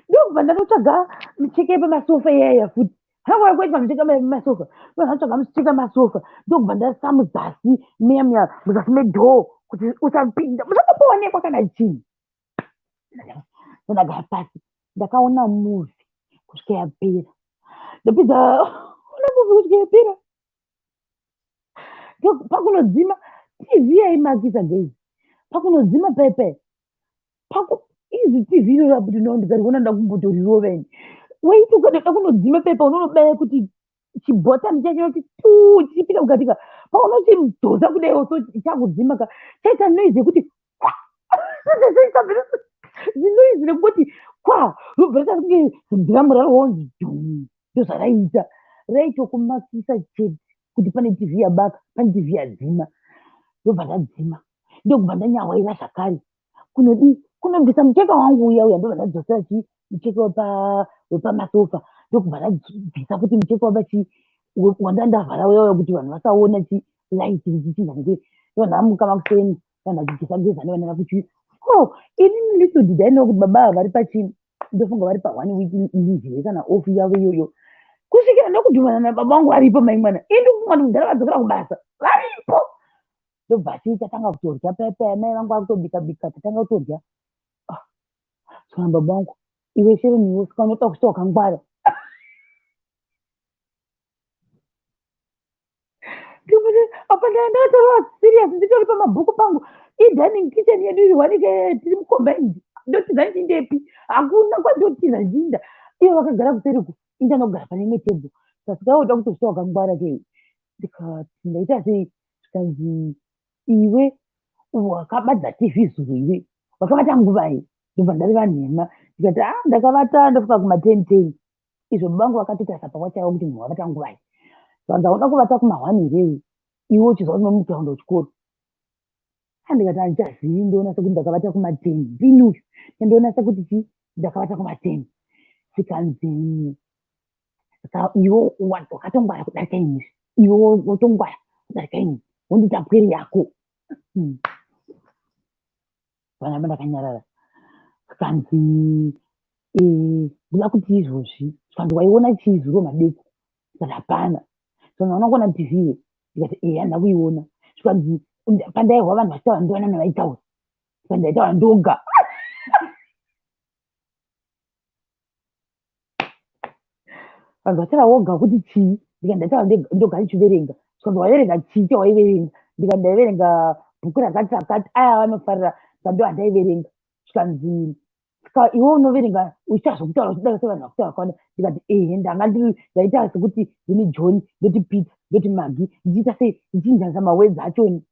S1: Ndokubva ndatotsvaga micheka yepamasofa iyaya futi, hangauya kuitwa micheka yepamasofa. Ndobva ndatsvaga mucheka masofa, ndokubva ndaisa muzasi muya muya, muzasi medhoo, kuti usapinda, musatomboonekwa kana chinhu. Ndagara pasi, ndakaona movie kusvika yapera. Ndapedza ona movie kusvika yapera, pakunodzima TV yaimakisa guys. Pakunodzima paipai paku izi TV iroro apo, ndino ndikariona nda kumbotorirova ini. Waiti ukatoda kunodzima paipa, unonobaya kuti chibhotani chacho kuti tu chichipinda mukatika. Paunochidhosa kudaiwo so chakudzima ka, chaita noise yekuti zinoise rekungoti kwa, robva raita kunge dhiramu raroonzi dhum. Ndozvaraiita, raitokumakisa chete kuti pane TV yabaka, pane TV yadzima. Ndobva ndadzima, ndokubva ndanyawaira zvakare kunodi kunobvisa mucheka wangu uya uya. Ndobva ndadzosera chi mucheka wepamasofa, ndokubva ndabvisa futi mucheka wapachi wandandavhara uya uya, kuti vanhu vasaona chi light richichinja. Nekuti ndobva ndamuka makuseni, vanhu vachigeza geza nevana vakuchi ko. Inini little did I know kuti baba ava vari pachi, ndofunga vari pa one week leave here kana off yavo iyoyo, kusvikira ndokudhumana nababa vangu varipo. Mai mwana, ini ndikufunga kuti mudhara vadzokera kubasa, varipo. Ndobva tii tatanga kutorya paya paya, mai vangu vakutobika bika, tatanga kutorya. Ah, saka baba vangu, "Iwe Shereni, iwe saka unoda kusvika wakangwara." Apa ndakatorwa serious, nditori pamabhuku pangu. Idining kitchen yedu iri wanike tiri mucombined. Ndotiza ndindepi? Hakuna kwandotiza ndinda. Ivo vakagara kuseriku, indanogara pane imwe tebho. Saka uda kutosvika wakangwara kei? Ndikati, "Ndaita sei?" Zvikanzi, "Iwe wakabadza TV zuro, iwe wakavata nguvai?" Ndobva ndareva nhema, ndikati, "A, ndakavata ndosvika kuma 10 10 izvo." Baba vangu vakatotarisa pawachaiwa kuti munhu wavata nguvai. Zvanzi, "Hauda kuvata kuma 1 herewe, iwe uchiziva kuti unomukira kuenda kuchikoro?" Andikati, "Handichazivi, ndoona sekuti ndakavata kuma 10 ndini uyu, ndoona sekuti chi ndakavata kuma 10." Zvikanzi, "Saka iwe wakatongwara kudarika ini, iwe wotongwara kudarika ini, wondita pwere yako." Vanhu ndakanyarara. Zvikanzi, "Ndoda kuti izvozvi." Zvikanzi, "Waiona chii zuro madeko?" Ndikati, "Hapana." Zvikanzi, "Hauna kuona TV iwe?" Ndikati, "Eya, handina kuiona." Zvikanzi, "Pandaihwa vanhu vachitaura, ndivanani vaitaura?" Zvikanzi, "Ndaitaura ndoga." Vanhu vataura woga kuti chii? Ndikati, "Ndataura ndoga ndichiverenga." Zvikanzi, "Waiverenga chii chawaiverenga?" Ndikati, "Ndaiverenga bhuku rakati rakati aya vanofarira." Zvikanzi, "Ndo handaiverenga." Zvikanzi, "Saka iwe unoverenga uchiita zvokutaura, uchidaro sevanhu vakutaura vakawanda?" Ndikati, "Ehe, ndanga ndiri ndaita sekuti ndini John, ndoti Peter, ndoti Magi, ndichiita sei, ndichinjanisa mawords achoni."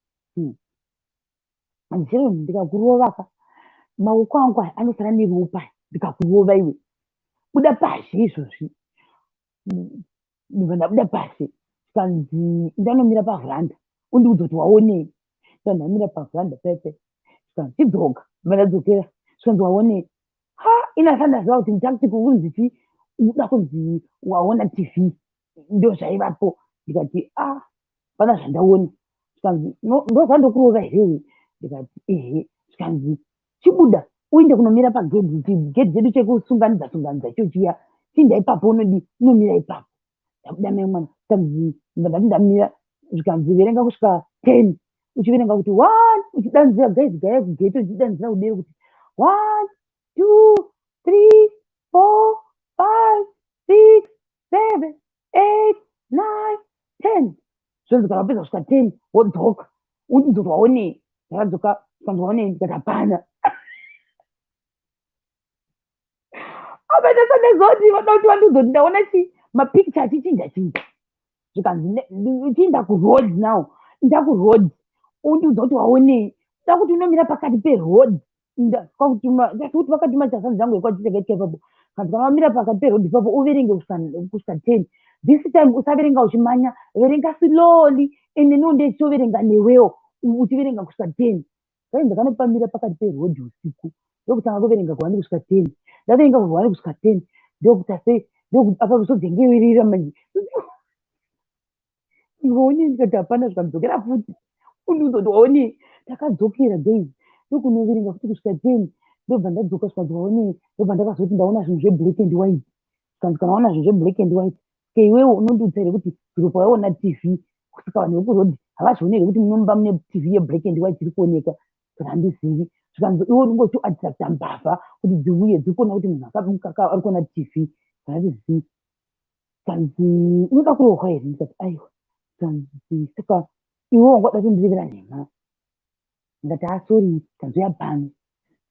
S1: "Sharon, ndikakurova ka, maoko angu aya anosara neropa. Ndikakurova iwe, buda pazhe izvozvi." Ndobva ndabuda pasi. Zvikanzi, "Ndanomira pavhuranda undiudza kuti waonei." Saka ndamira pavhuranda pepe. Zvikanzi, "Chidzoka." Ndobva ndadzokera. Zvikanzi, "Waonei?" Ha, ini asati ndaziva kuti mutactic kunzi chi uda kunzi waona TV, ndo zvaivapo. Ndikati, "A, pana zvandaona." Zvikanzi, "Ndozvandokurova here?" Ndikati, "Ehe." Zvikanzi, "Chibuda uinde kunomira pagedhi, chigedhi chedu chekusunganidza sunganidza icho chiya, chiinda ipapo, unodi unomira ipapo." Ndabuda mai mwana. Zvikanzi, ndobva ndati ndamira. Zvikanzi, "Verenga kusvika 10, uchiverenga kuti one, uchidanzira guys gaya kugate, uchidanzira kudero kuti one, two, three, four, five, six, seven, eight, nine, ten." Zvinonzi, "Kana wapedza kusvika 10, wodzoka undiudza kuti waonei." Ndakadzoka. Zvikanzi, "Waonei?" Ndikati, "Hapana." Apa ndasati kuti vada kuti vandiudza kuti ndaona chi mapicture achichinja chinja. Zvikanzi, "Chiinda kuroad now, inda kuroad undiudza kuti waonei." Da kuti unomira pakati peroad kuti vakatuma chasanzi yangu yekwachichakaitika ipapo. Kanzi, "Kana wamira pakati peroad ipapo, uverenge kusvika 10. This time usaverenga uchimanya, verenga slowly, ende nonde ndichitoverenga newewo uchiverenga kusvika 10." Kai ndakanopamira pakati peroad usiku, ndokutanga kuverenga ku1 kusvika 10. Ndaverenga kubva 1 kusvika 10, ndokuita sei, apa zodzengewerera manje. "Waonei?" Ndikati, "Hapana." Zvikanzi, "Futi undiudza kuti waonei." Ndakadzokera guys, ndokunoverenga futi kusvika 10. Ndobva ndadzoka. Zvikanzi, "Waonei?" Ndobva ndakazoti, "Ndaona zvinhu zveblack and white." Zvikanzi, "Kana waona zvinhu zveblack and white, ke iwewe unondiudza here kuti Zuro pawaiona TV, kusvika vanhu vekurodhi havazvioni here kuti munomba mune TV yeblack and white iri kuonekwa? Kana handizivi. Zvikanzi, iwe uri kungotoattracta mbavha kuti dziuye, dziri kuona kuti munhu akamukaka ari kuona TV. Kana handizivi. Kanzi, unoda kurohwa here? Ndikati, aiwa. Kanzi, saka iwe wanga wada kundirevera nhema. Ndikati, ah, sorry. Kanzi, uya pano.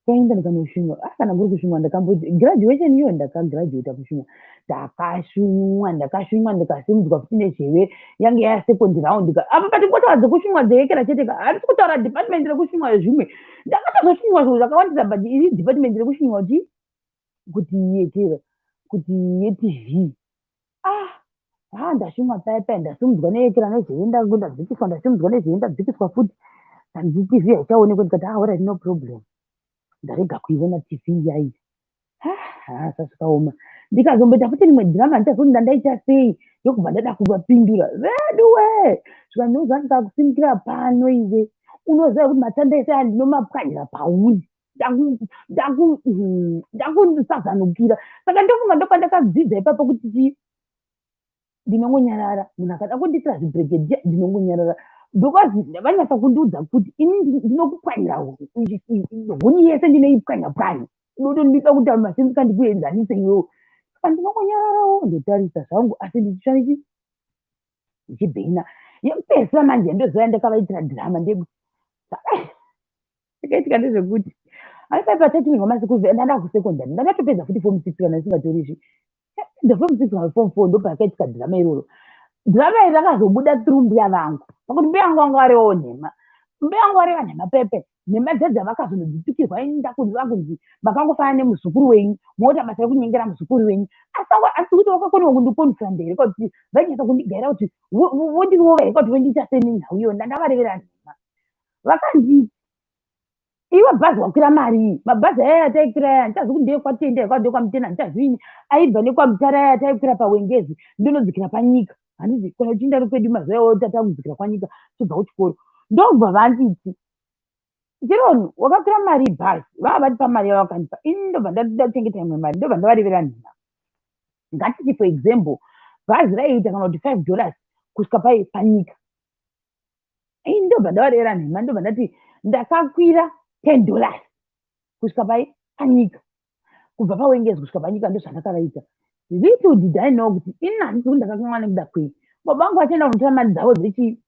S1: Kaenda ndikanoshunywa. Ah, kana kuri kushunywa, ndakamboti graduation iyo ndakagraduata kushunywa. Ndakashunywa, ndakashunywa, ndikasimudzwa futi nezheve yange ya second round. Apa patingotaura dzekushunywa dzeyekera chete ka, handisi kutaura department rekushunywa zvimwe. Ndakatozoshunywa zvinhu zvakawandisa, but iri department rekushunywa kuti yekera, kuti yeTV. Ah, ha, ndashunywa paya paya, ndasimudzwa neyekera nezheve, ndadzikiswa, ndasimudzwa nezheve, ndadzikiswa futi. Kanzi TV haichaonekwa. Ndikati, ah, alright, no problem. Ndarega kuiona TV iyaiyi. Ha, zvakaoma. Ndikazomboita futi rimwe dhirama, handichazoti ndandaita sei, ndokubva ndada kuvapindura veduwe. Zvikanzi, ndikakusimukira pano iwe, unoziva kuti matanda ese aya ndinomapwanyira pauri. Ndakusazanukira. Saka ndofunga ndopandakadzidza ipapo kuti chii, ndinongonyarara. Munhu akada kundiitira zvibrigadier, ndinongonyarara, because vanyatsa kundiudza kuti ini ndinokupwanyira huni yese, ndinoipwanya pwanya. Ndinoda kuti masimuka ndikuenzanise iwewo. Saka ndinongonyararawo, ndotarisa zvangu, asi ndichishanisi ndichibhena. Yekupedzisira manje, ndoziva yandakavaitira dhirama, ndeyekuti chakaitika ndezvekuti aipai patatumirwa masiku, ndanda kusekondari, ndandatopedza futi form 6, kana isingatori the form 6 kana form 4, ndopakaitika dhirama iroro. Dhirama iri rakazobuda through mbuya vangu, pakuti mbuya vangu vanga varevawo nhema. Mbuya vangu vareva nhema pepe, nhema dzedza vakazonodzitukirwa. Ndakunzi vakunzi makangofanana nemuzukuru wenyu, moita basa rekunyengera muzukuru wenyu. Asi kuti vakakoniwa kundikonfronta here, kuti vainyatsa kundigaira kuti vondirova here, kuti vondiita sei nenhau iyo ndandavarevera nhema? Vakanzi, iwe, bhazi wakwira mari iyi. Mabhazi aya ataikwira aya, handichazi kuti ndeyekwatenda kwa ndekwaMutena, handichazvini, aibva nekwaMutare aya ataikwira paWengezi, ndonodzikira panyika. Handizi kana uchienda ri kwedu mazuva iwayo, tatakudzikira kwanyika tobva kuchikoro. Ndobva vanditi, Chironi, wakakwira mari bhazi. Vava vatipa mari yavakandipa ini, ndobva ndachengeta imwe mari, ndobva ndavarevera nhema. Ngatiti, for example, bhazi raiita kana kuti $5 kusvika pai panyika. Ini ndobva ndavarevera nhema, ndobva ndati ndakakwira $10 kusvika pai panyika, kubva paWengezi kusvika panyika. Ndozvandakavaita. Little did I know kuti ini handisi kuti ndakakanganwa nekuda kwei. Baba vangu vachienda kunotora mari dzavo dzechi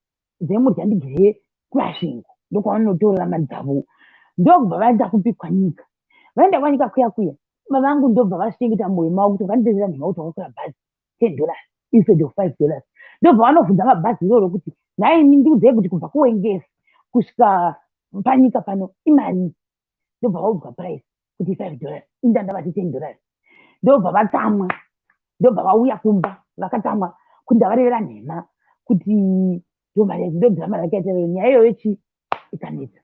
S1: dzemurya ndigere kuMasvingo, ndokwavanotorera mari dzavo. Ndokubva vaenda kupikwa nyika. Vaenda kwanyika kuya kuya, baba vangu ndobva vazvichengeta mumwoyo mavo kuti vakandirevera nhema kuti wakakwira bhazi $10 instead of $5. Ndobva vanovhunza mabhazi iroro kuti, nhaimi, ndiudzei kuti kubva kuWengezi kusvika panyika pano imarii? Ndobva vaudzwa price kuti $5, inda ndavati $10. Ndobva vatsamwa, ndobva vauya kumba vakatsamwa kuti ndavarevera nhema, kuti ndomari, ndodhirama rakaita nyaya iyoyo chi ikanetsa.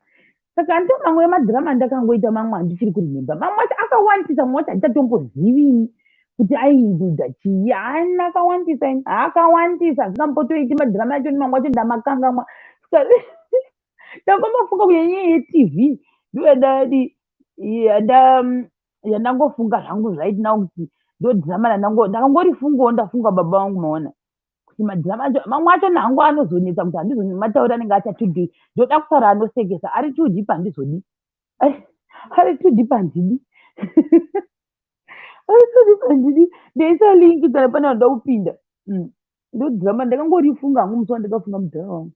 S1: Saka ndo mamwe emadhirama andakangoita. Mamwe handichiri kurememba, mamwe acho akawandisa, mamwe acho handichatombozivini kuti aiincluda chii. Haana, akawandisa ini, akawandisa, asingambotoiti madhirama acho. Mamwe acho ndamakangamwa. Ndakambofunga kunyanya yeTV, ndoyandadi yandangofunga zvangu right now kuti ndo dhirama ndakangorifungawo. Ndafunga baba vangu, maona kuti madhirama acho mamwe acho nangu anozonetsa kuti handizomatauri, anenge acha too deep. Ndoda kutaura anosekesa, ari too deep handizodi, ari too deep handidi, ari too deep handidi. Ndoisa link kana pane vanoda kupinda. Ndo dhirama ndakangorifunga hangu musi wandakafunga mudhirama wangu.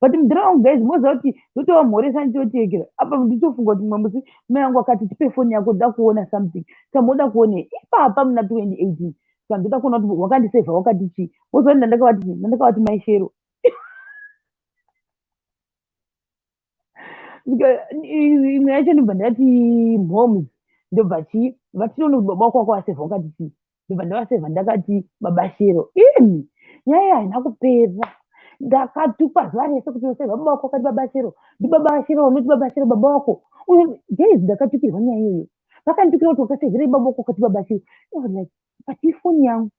S1: But mudhirama wangu, guys, moziva kuti ndotovamhoresa ndichotekera apa, ndichofunga kuti mumwe musi mai vangu akati, tipe foni yako, ndoda kuona something. Samoda kuonei ipapa muna 2018? Saka ndoda kuona kuti wakandisevha wakati chii. Moziva kuti ndandakavati, ndandakavati mai Shero. Imwe yacho ndobva ndati moms, ndobva chii, vatione kuti baba wako wakavasevha wakati chii. Ndobva ndavasevha ndakati baba Shero. Ini nyaya iyi haina kupera. Ndakatukwa zuva rese kuti usevha baba wako wakati baba Shero, ndibaba Shero, unoti baba Shero baba wako. Guys, ndakatukirwa nyaya iyoyo. Vakanditukira kuti wakasevherei baba wako wakati baba Shero. I was like, but ifoni yangu,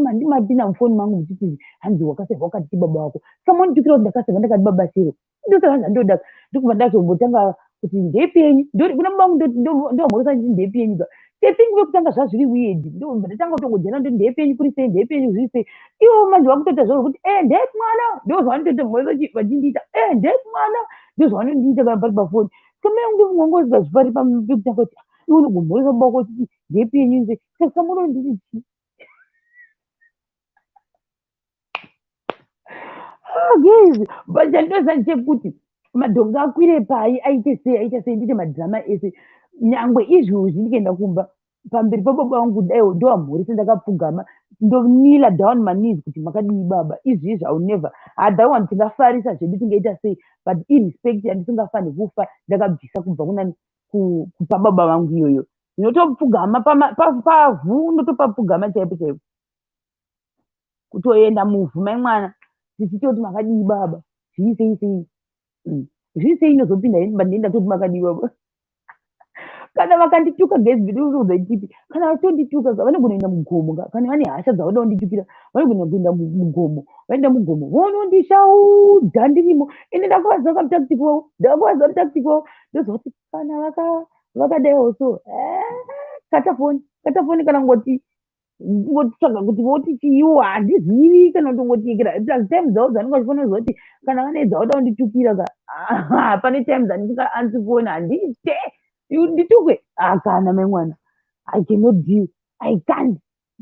S1: mandimapinda mufoni mangu muchiti hanzi wakasevha wakati baba wako. Samonditukira kuti ndakasevha ndakati baba Shero. Ndoseva zvandoda. Ndokubva ndazombotanga kuti ndepi yenyu, kuna baba vangu, ndomhoresa nditi ndepi yenyu ka. I think vekutanga zvazviri weird, ndobva ndatanga kutongodzana ndoti ndepenyu kuri sei, ndepenyu zviri sei. Ivo manje vakutoita zvavo zvekuti e ndepi mwana, ndo zvavanotoita vachindiita e ndepi mwana, ndo zvavanondiita kana pari pafoni. Saka mai vangu ndofunga vanga vasingazvifari pekutanga kuti iwe unogomhoresa baba vako uchiti ndepi yenyu sei, saka munonditi chii? Ah, guys, but chandinoziva ndechekuti madhongi akwire pai aite sei aite sei ndiite madhirama ese nyangwe izvozvi ndikaenda kumba pamberi pababa vangu kudai ndovamhorese ndakapfugama ndonila down maknees kuti makadii baba izvi izvi ill never ah, that one tingafarisa zvedu tingaita sei but irespect yandisingafanhi kufa ndakabvisa kubva kunani kupa baba vangu iyoyo ndinotopfugama pavhu ndotopapfugama chaipo chaipo kutoenda muvhu mai mwana tichitoti makadii baba zvii sei sei. Zvii sei inozopinda ini but ndindatoti makadii baba. Kana vakandituka guys ndinokuudza chipi kana vachitondituka vanogona kuenda mugomo kana vane hasha dzavanoda kunditukira vanogona kuenda mugomo vaenda mugomo vonondishaudha ndirimo ende ndakuvaziva kamutactic wavo ndakuvaziva mutactic wavo ndoziva kuti kana vakadaiwo so kata foni kata foni kana ngoti ngotsvaga kuti voti chiiwo handizivi kana kutongotiyekera plus time dzavo dzavanenge vachifanira kuziva kuti kana vane dzavoda kunditukira ka pane time dzandinga ansi foni handiite nditukwe kana mai mwana I cannot deal I can't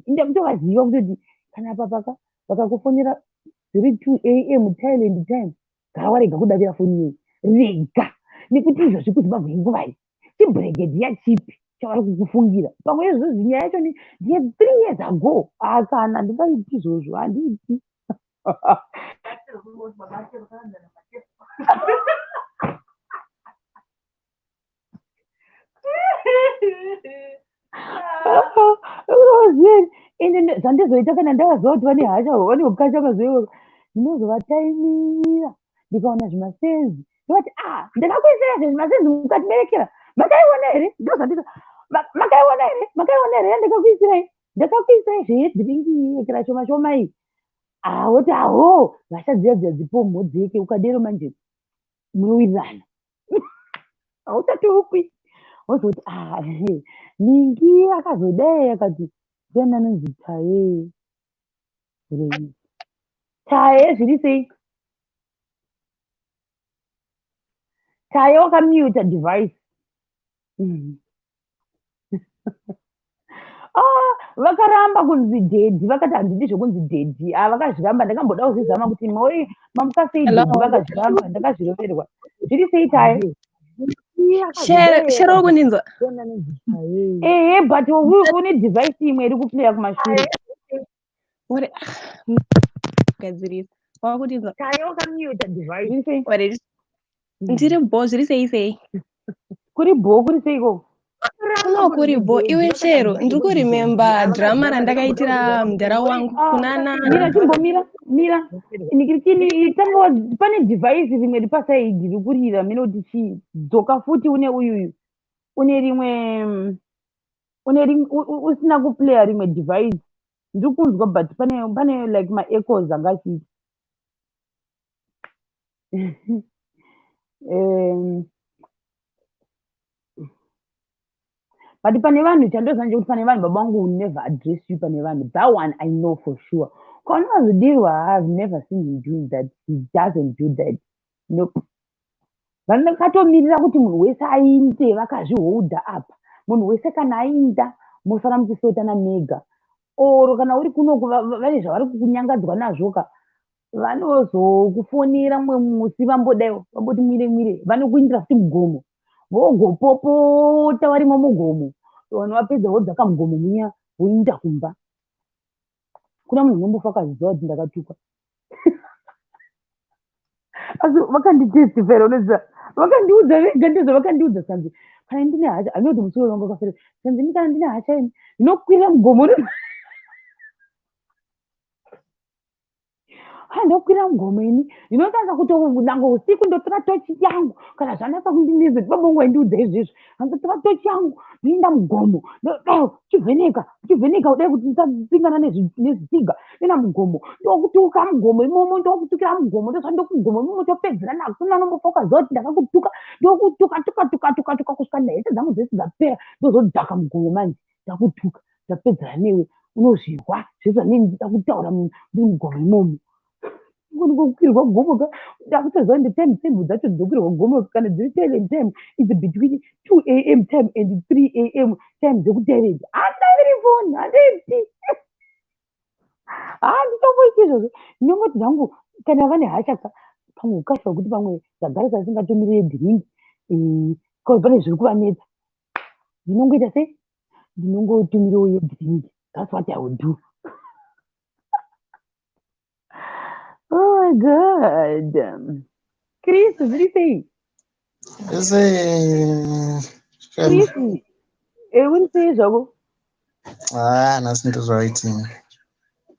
S1: ndakutovaziva kutoti kana papaka vakakufonera zviri 2 am Thailand time gara warega kudavira foni iyoyi rega nekuti izvozvi kuZimbabwe inguvai chibhuregedhiya chipi chavari kukufungira pamwe izvozvi nyaya yacho ndiye 3 years ago kana handingaiti izvozvo handiiti. Ende zvandizoita kana ndavaziva kuti vane hasha vane ukasha mazuva iwayo ndinozovataimira ndikaona zvimasenzi ndovati ah ndakakuisira zvezvimasenzi mukatiberekera makaiona here ndozvandito makaiona here makaiona here yandakakuisirai ndakakuisirai zveyedhiringi yekera shoma shoma iyi ah woti aho hasha dziya dziya dzipomhodzeke ukadero manje munowirirana hauchatukwi wozoti ah ningi akazodai akati ndiani anonzi Taye Taye zviri sei Taye wakamuta device. Ah, vakaramba kunzi daddy vakati handidi zvekunzi daddy ah, vakazviramba ndakamboda kuzvizama kuti moi mamuka sei daddy vakazviramba ndakazviroverwa zviri sei Taye
S2: Shero kundinzwa
S1: ehe but une device imwe iri kuplaya kumashure
S2: uri gadzirisa wakundinzwa
S1: Taye wakamuta device zviri sei
S2: ndiri bho zviri sei sei
S1: kuri bho kuri sei ikoko
S2: kuno kuri bho iwe Shero ndiri kuremember drama randakaitira mudhara wangu kunana
S1: mira chimbomira mira nikirikini tanga pane device rimwe ri paside riri kurira mene kuti chii dzoka futi une uyuyu une rimwe une rimwe usina kuplaya rimwe device ndiri kunzwa but pane pane like maechoes anga achiita but pane vanhu chandoziva ndechekuti pane vanhu baba vangu will never address you pane vanhu that one I know for sure kwaunozodirwa I've never seen him doing that he doesn't do that nope vanokatomirira kuti munhu wese ainde vakazviholda apa munhu wese kana ainda mosara muchisotana mega oro kana uri kunoku vane zvavari kukunyangadzwa nazvo ka vanozokufonera mumwe musi vambodaiwo vamboti mwire mwire vanokuindira futi mugomo vogopopota varimo mugomo vanhu vapedza vodzaka mugomo muya voinda kumba kuna munhu unombofa akaziva kuti ndakatukwa asi vakanditestifera unoziva vakandiudza vega ndizvo vakandiudza sanzi kana ndine hasha anoti musoro wangu wakafera sanzi ini kana ndine hasha ini ndinokwirira mugomo ndokwira mugomo ini ndinotanga kutonanga usiku ndotora tochi yangu kana zvanatsa kundinetsa baba vangu vaindiudza izvezvo andotora tochi yangu ndoenda mugomo chivheneka chivheneka kudai kuti ndisapingana nezvitsiga ndoenda mugomo ndokutuka mugomo imomo ndokutukira mugomo ndosva ndokugomo imomo topedzerana hakuna unombofa ukaziva kuti ndakakutuka ndokutuka tuka tuka tuka tuka kusvika nhete dzangu dzese dzapera ndozodzaka mugomo manje. Ndakutuka, ndapedzana newe, unozvirwa zvese zvandinenge ndichida kutaura ndiri mugomo imomo. Kukwirwa gomo ka, ndakutoziva kuti time table dzacho dzokwirwa gomo kana dziri silent time is between 2 a.m. time and 3 a.m. time dzekutoilet. Handidaviri foni, handiiti, handitomboiti izvozvo. Ndinongoti zvangu kana vane hasha ka, pamwe ukasha hwekuti pamwe zvagara zvasingatomiri drink, pane zviri kuvanetsa, ndinongoita sei? Ndinongotumirawo yedrink. That's what I would do. Oh my God. Chris, zviri sei?
S3: Sei?
S1: Chris, uri sei zvako?
S3: Ah, nhasi ndozvaiti.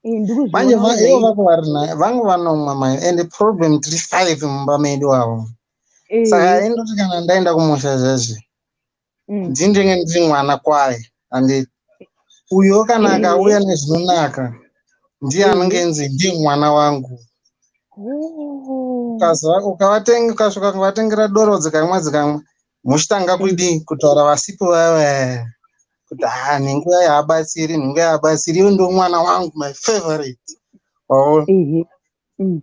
S1: Ndikuzviona.
S3: Manje ivo vako vari naye, vangu vanomwa mai, and problem tiri five mumba medu avo. Saka indoti kana ndaenda kumusha zvezvi, ndinenge ndiri mwana kwaye, and uyo kana akauya nezvinonaka, ndiye anenge nzi ndiye mwana wangu. Ukavatenga, ukasvika kuvatengera doro, dzikamwa dzikamwa, muchitanga kudii, kutaura vasipo vava kuti ha, nhengo yayo haabatsiri, nhengo yahabatsiri, iwe ndo mwana wangu, my favorite, waona?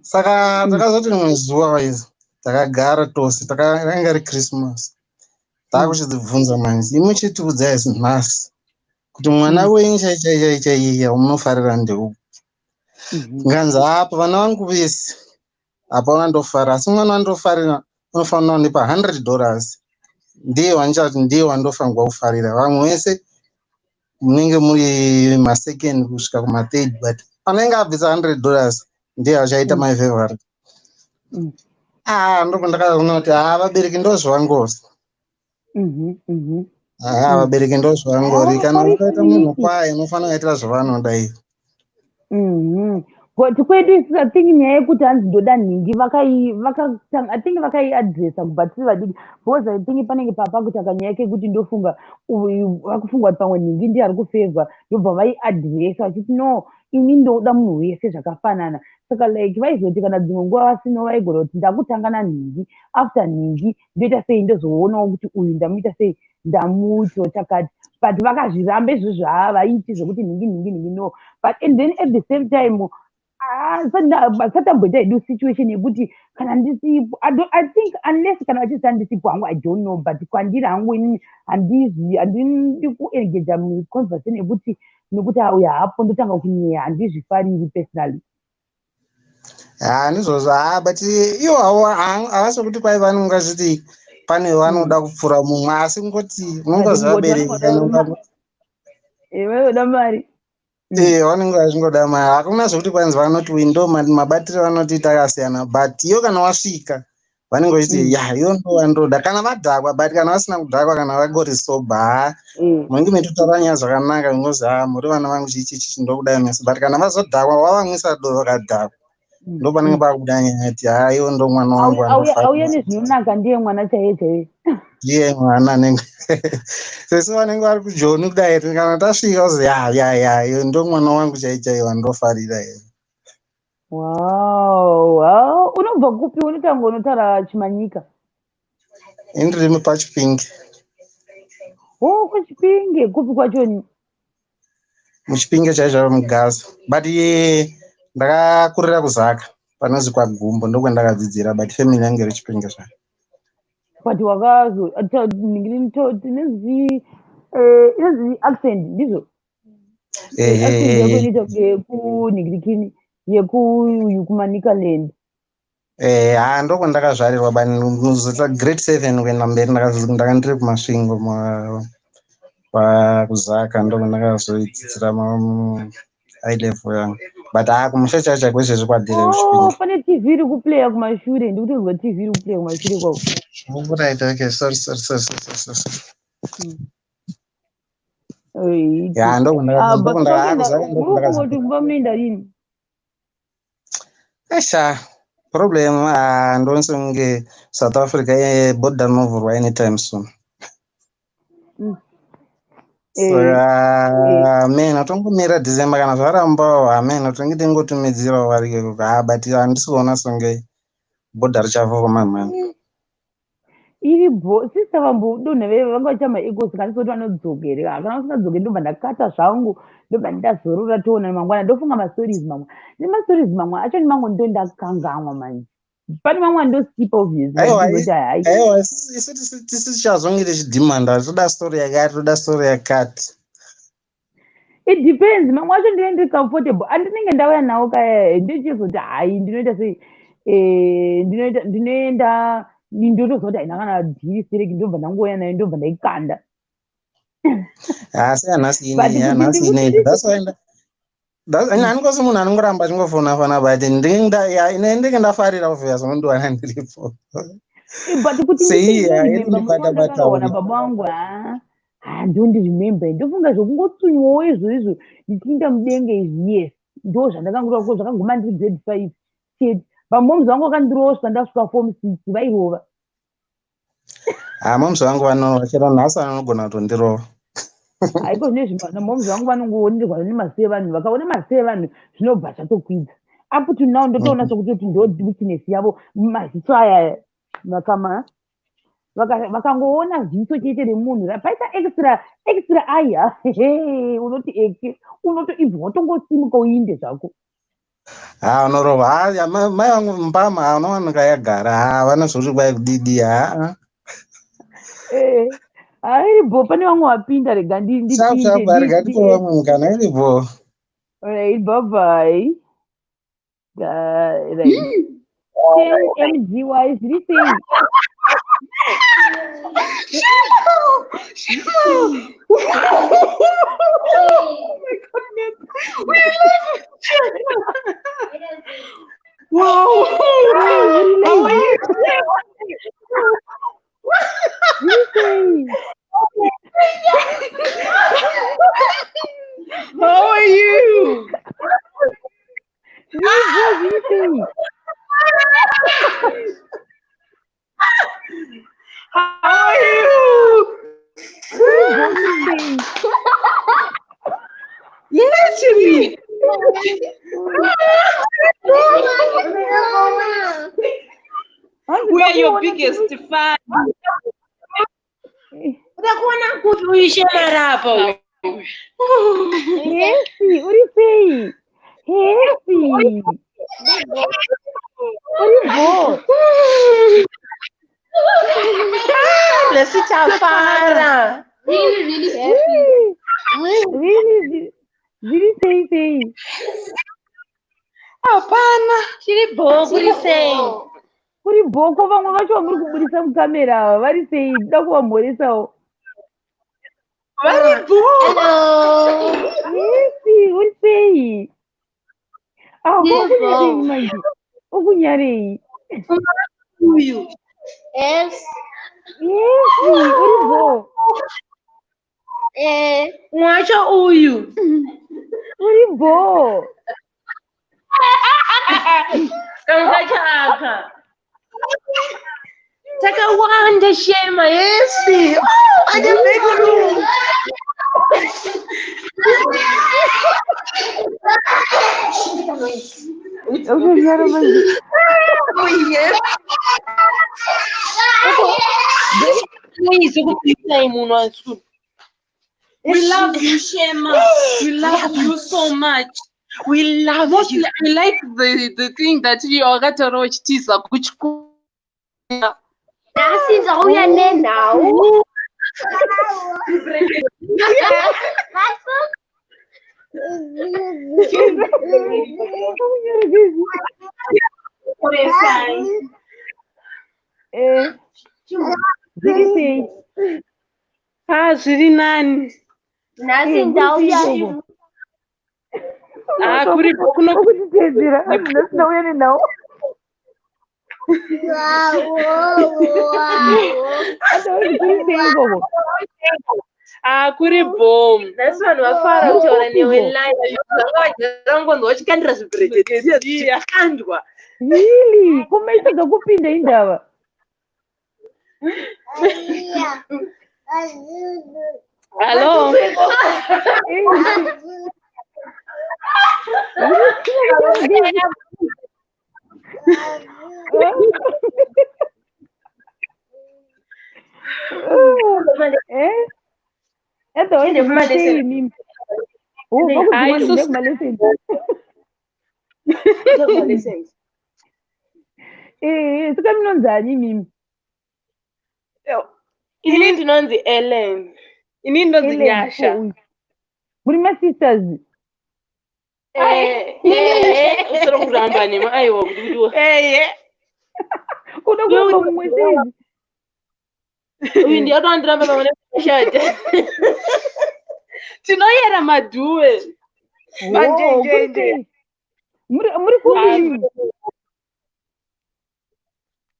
S3: Saka takazoti rimwe zuva waizi takagara tose, ranga ri Christmas, taakuchidzibvunza manje, imwe chitiudzai nhasi kuti mwana wenyu chai chai chai chaiye wamunofarira ndeupi? Nganzi apa vana vangu vese hapana ndofarira, asi mwana wandofarira unofanira kundipa $100, ndiye wandichati ndiye wandofanirwa kufarira. Vamwe vese munenge muri masecond kusvika kumathird, but anenge abvisa $100 ndiye achaita my favorite. Ah, ndobva ndakaona kuti ha, vabereki ndozvavangori. Ha, vabereki ndozvavangori. Kana ukaita munhu kwaye, unofanira kuitira zvavanoda ivo.
S1: But kwedu isusu, I think nyaya yekuti hanzi ndoda nhingi, vakatanga, I think vakaiadresa kubva tiri vadiki, because I think panenge papa kuita kanyaya kekuti ndofunga vakufunga kuti pamwe nhingi ndiye ari kufevha, ndobva vaiadresa vachiti, "No, ini ndoda munhu wese zvakafanana." Saka like vaizoti kana dzimwe nguva vasino, vaigona kuti ndakutanga nanhingi, after nhingi ndoita sei, ndozoonawo kuti uyu ndamuita sei, ndamuitiwo chakati. But vakazviramba izvozvo, havaiti zvekuti nhingi nhingi nhingi, no. But and then at the same time satamboita hedu situation yekuti kana ndisipo, I think unless kana vachiti andisipo hangu, I don't know, but kwandiri hangu inini handizvi, handidi kuengaja muconversation yekuti nekuti uyu haapo ndotanga kunyeya, handizvifariri personally.
S3: Ha, ndizvozvo. Ha, but iwo hawo havasi kuti kwai vanonga vachiti pane vanoda kupfuura mumwe, asi kungoti unongoziva vabereki.
S1: Vanoda mari.
S3: Eh, vanenge vachingoda mari. Hakuna zvekuti kwanzi vanoti windo mabatiro vanotiita akasiyana, but iyo kana wasvika vanenge vachiti ya, iyo ndo vandoda kana vadhakwa. But kana vasina kudhakwa, kana vangori sober, ha, munenge meitotaura nyaya zvakanaka, ngozi, "Ha, muri vana vangu, chichi chichi, ndokudai mese." But kana vazodhakwa, wavamwisa doro vakadhakwa, ndo panenge pakubuda nyaya yati, "Ha, iwo ndo mwana wangu."
S1: Auya nezvinonaka, ndiye mwana chaiye chaiye.
S3: Ndiye mwana anenge sesu vanenge vari kujoni kudai, kana tasvika uzi, "Ya ya ya, iyo ndo mwana wangu chai chai wandofarira iyo."
S1: Wow, unobva kupi? Unotanga unotaura chimanyika.
S3: Indiri paChipinge.
S1: O, kuChipinge kupi kwachoni?
S3: MuChipinge chaizvo, muGaza, but ndakakurira kuZaka, panonzi kwaGumbo, ndokwandakadzidzira, but family yangu iri Chipinge zvayo.
S1: But wakazo tinonzi inonzi accent, ndizvo? Accent yako inoita yekunhingirikini, yekuuyu kuManicaland.
S3: Ha, ndokwandakazvarirwa, but muzoita grade 7 kuenda mberi ndanga ndiri kuMasvingo, pakuZaka, ndokwandakazodzidzira high level yangu, but ha, kumusha chacho chaiko izvezvi kwadhire.
S1: Oh,
S3: kuChipinge.
S1: Pane TV iri kuplaya kumashure, ndikutonzwa TV iri kuplaya kumashure kwako.
S3: Right, okay, sorry, sorry, sorry, sorry, sorry, sorry. Ya, ndokwandakazaka.
S1: Uri kumba munoenda rini?
S3: Esha, problem, ah, ndonse kunge South Africa border rinovhurwa anytime soon. Saka mena tongomira December, kana zvarambawo, hameno, tinenge tingotumidzirawo vari ikoko. Ha, but handisi kuona songe bhodha richavhurwa mamhani.
S1: Iri bho sista vambodonha veve vanga vachiita maegos kanisi kuti vanodzoka here. Kana vasingadzoke ndobva ndakata zvangu, ndobva ndazorora toona mangwana. Ndofunga mastories mamwe nemastories mamwe acho nemamwe ndo ndakangamwa manje. Pane mamwe andoskipa obviously.
S3: Aiwa,
S1: ndinoti hai.
S3: Aiwa, isu tisu tichazonge tichidhimanda, toda story yakati, toda story yakati.
S1: It depends. Mamwe acho ndinenge ndiri comfortable andinenge ndauya nawo kaya, ndochizoti hai, ndinoita sei, ndinoita ndinoenda ndotozwa kuti haina kana dhiri sereki, ndobva ndangouya nayo, ndobva ndaikanda.
S3: Asi yanhasi
S1: But
S3: inei
S1: kuti
S3: yanhasi inei
S1: ndikuti
S3: that's why handikosi munhu anongoramba achingofona fona, but ndinenge ndafarira obvious unondiwana ndiripo.
S1: But kuti
S3: Sei
S1: ndindiremember musi
S3: haindibata
S1: wandakarohwa
S3: batawo.
S1: nababa vangu, ha ndondiremember. Ndofunga zvekungotsunywawo izvo izvo ndichiinda mudenga izvi, yes, ndo zvandakangorwa zvakaguma ndiri grade 5 chete. Vamoms vangu vakandirosva ndasvika form 6, vairova.
S3: Ha, moms vangu vanorova chero nhasi, vanogona kutondirova.
S1: Haiko zvinezvi moms vangu vanongoonerwa nemaziso evanhu. Vakaona maziso evanhu zvinobva zvatokwidza. Up to now ndotoona sokutoti ndo weakness yavo, maziso aya. Vakama vakangoona ziso chete remunhu paita extra extra aya, unoti eke unotoibva watongosimuka uinde zvako.
S3: Ha, unorova. Ha, mai vangu mbama unowanika yagara. Ha, vanozoti kwai kudidi ha.
S1: Hairibo, pane vamwe vapinda, rega
S3: Sharp
S1: ndipinde.
S3: Sharp, rega tipe vamwe mukana, iripo.
S1: Alright, bye bye. Right. 10 MGY, zviri sei?
S4: Shema! Oh my goodness. We love Shema. Wow. How are you?
S1: Zviri sei?
S4: How are you?
S1: Zviripo, zviri sei?
S4: How are you?
S1: Zviripo, zviri sei?
S4: Literally.
S1: Hanzi
S4: We are your
S1: ndakuona.
S4: Biggest fan.
S5: Uda kuona kuti uyu Shema uyu.
S1: Hesi, uri sei? Hesi, uri bho?
S5: Nhasi tafara.
S6: Really, really happy.
S1: Really, zviri sei sei?
S4: Hapana.
S5: Chiri bho, kuri sei?
S1: Kuri bhoko. Vamwe vacho vamuri kubudisa mukamera ava vari sei? Ndoda kuvamhoresawo.
S4: Vari bho.
S6: Hello.
S1: Hesi, uri sei? Ah,
S6: Ndiri
S1: ukunyarei
S6: bho.
S1: manje? Ukunyarei?
S4: Uyu.
S6: Yes.
S1: Hesi, uri bho?
S6: Eh.
S5: Mwacho uyu.
S1: Uri bho?
S5: Kamwe kacho aka. Takawanda Shema, yesi. Oh, ane bedroom.
S1: Ukunyara manje.
S4: Oh, yes.
S5: Please, ukubvisai munhu asu.
S4: We love you, Shema. We love you so much.
S5: We love
S4: Mostly,
S5: you.
S4: I like the thing that you wakataura uchitiza kuchikoro.
S6: Nhasi ndauya nenhau.
S1: Ukunyara gezi.
S5: Koresai.
S1: Zviri sei?
S4: Ah, zviri nani.
S6: Nhasi
S1: Kuri
S6: ndauya.
S1: sei ikoko?
S4: Ah, kuri kuno.
S1: Ukutitedzera hanzi nhasi ndauya nenhau. Atauri kuri sei ikoko?
S4: Ah, kuri bom.
S5: Nhasi vanhu vafara
S1: Muri
S5: kutaura newe
S1: kupiko?
S5: live. Vanga vagara ngonzwa vachikandira zvibhurejeti zvichikandwa.
S1: Really? Kumaitadza kupinda indava?
S4: Hello.
S1: Zviri sei? Eh? Otherwise
S5: Tiende kumalesson.
S1: sei imimi? Oh,
S4: Hayi,
S1: vakudzima
S4: isusu-
S1: kumalessons.
S5: Kumalessons.
S1: Eh, saka munonzani imimi?
S5: Ini ndinonzi Ellen.
S4: Ini ndonzi
S1: Ellen,
S4: Nyasha.
S1: oh, uyu. Muri masisters.
S5: Eh, eh, usiri kuramba nema aiwa kuti kuti
S4: Eye.
S1: Kuda kuramba mumwe sei?
S5: uyu ndiye atoandiramba pamwe neshati.
S4: Tinoyera madhuwe.
S1: Oh,
S4: Manjenjenje.
S1: kuri sei? Muri kupi
S4: Hayi.
S1: imimi?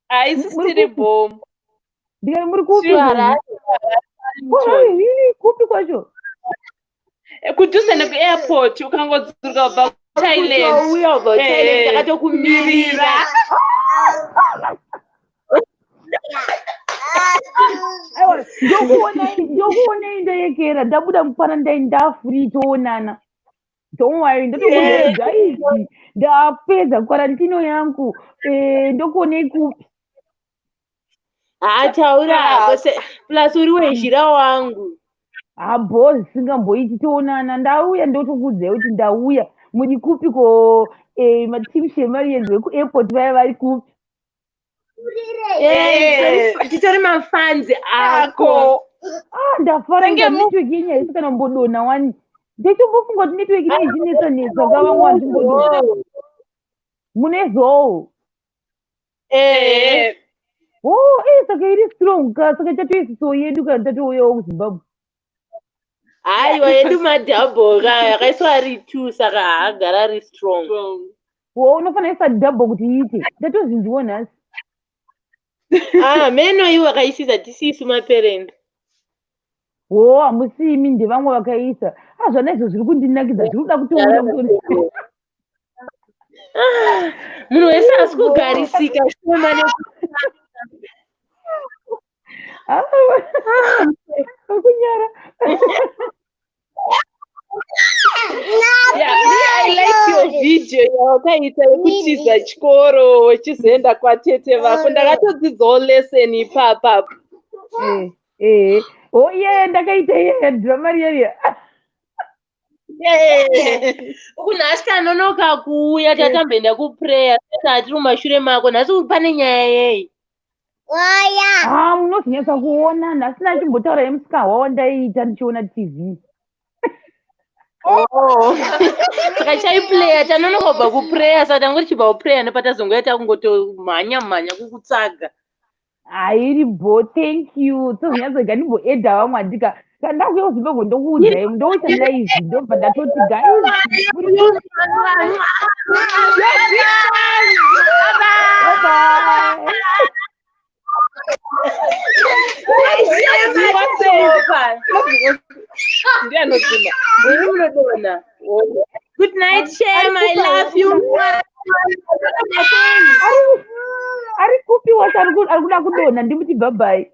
S4: Hayi, isusu
S1: Muri
S4: tiri
S1: kupi?
S4: bhomu.
S1: Ndikati muri kupi
S4: Tiri
S1: izvozvi?
S4: Harare.
S1: Harare really? Kupi kwacho?
S4: Kudhuze nekuairport ukangodzuka kubva kuThailand.
S5: Kutouya kubva kuThailand
S4: Eh.
S5: takatokumirira.
S1: Aiwa, ndokuonai ndayekera ndabuda mukwana ndai ndafree toonana. Don't worry, ndotokuonai guys. Ndapedza kwarantino yangu. Eh, ndokuonai kupi?
S5: Haa taura hako plus uri wezhira wangu.
S1: Habho zvisingamboiti toonana. Ndauya ndotokuudzai kuti ndauya. Muri kupi ko mateam Shemarians vekuairport vaya vari kupi?
S5: Eh, titori mafanzi ako.
S4: Ako.
S1: Ah, ndafara
S4: Senge
S1: inga network yenyu haisi kana kumbodonha wani. Ndechombofunga kuti network inei ichinetsa netsa ka vamwe vandimbodonha. Mune zowo.
S5: Eh.
S1: Oh, saka iri strong ka saka chatoisiso yedu kana tatouyawo kuZimbabwe.
S5: Haiwa yedu madhabho ka yakaiswa ari 2 saka haagara ari strong.
S1: Wo unofanira isa double kuti iite. Ndatozvinzwawo nhasi.
S5: Ah, meno iwo akaisisa tisisu maparents.
S1: Wo hamusi imi ndevamwe vakaisa. Ah, zvana izvo zviri kundinakidza zviri kuda kutouya kuto.
S5: Ah, munhu wese asi kugarisika shoma
S1: Ah, kunyara.
S4: Yeah, me, I like your video yawakaita yekutiza chikoro uchizoenda kwatete vako. Ndakatodzidzawo lesson ipapapo.
S1: Eh, eh. Oh, yeah, ndakaita iye drama riya riya.
S5: Uku nhasi tanonoka kuuya tatamboenda kuprayer saka tiri mumashure mako nhasi pane nyaya yei.
S1: Ah, munozonyatsa kuona nhasi ndachimbotaura yemusikahwa wandaiita ndichiona TV.
S5: Oh. Saka chaiplaya tanonoka kubva kuprayer saka tangoti tichibva kuprayer nepatazongoya takungotomhanya mhanya kukutsvaga.
S1: Hairi bo, thank you. Tozonyatsoga ndimboedha vamwe handika. Kana ndakuuya kuZimbabwe ndokuudzai ndoita live ndobva ndatoti guys. Bye bye.
S4: Ndiye anodzima.
S5: Ndini munodonha. Good night, Shem. I love you.
S1: Ari kupi wacho ari kuda kudonha ndimuti bye bye.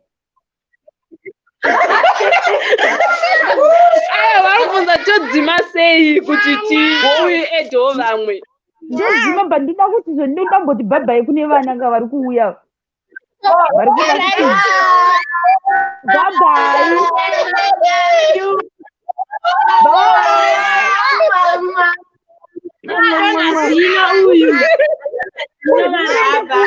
S4: Aya, vari kubvunza todzima sei kuti tiuye vamwe.
S1: Ndodzima but ndoda kuti zvo ndoda kumboti bye bye kune vana nga vari kuuya. Vari kuda kuti bye bye. Bye.
S5: Azina uyu. Maraba.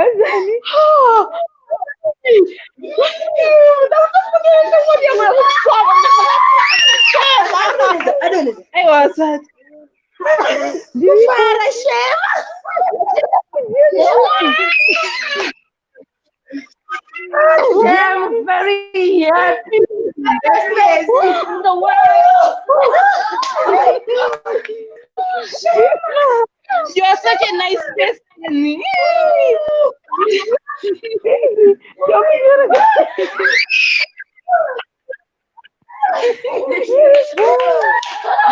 S1: Azani.
S4: Aiwa, sati.
S1: Ndiri
S5: I'm very happy. Best in the world.
S4: You are such a nice person.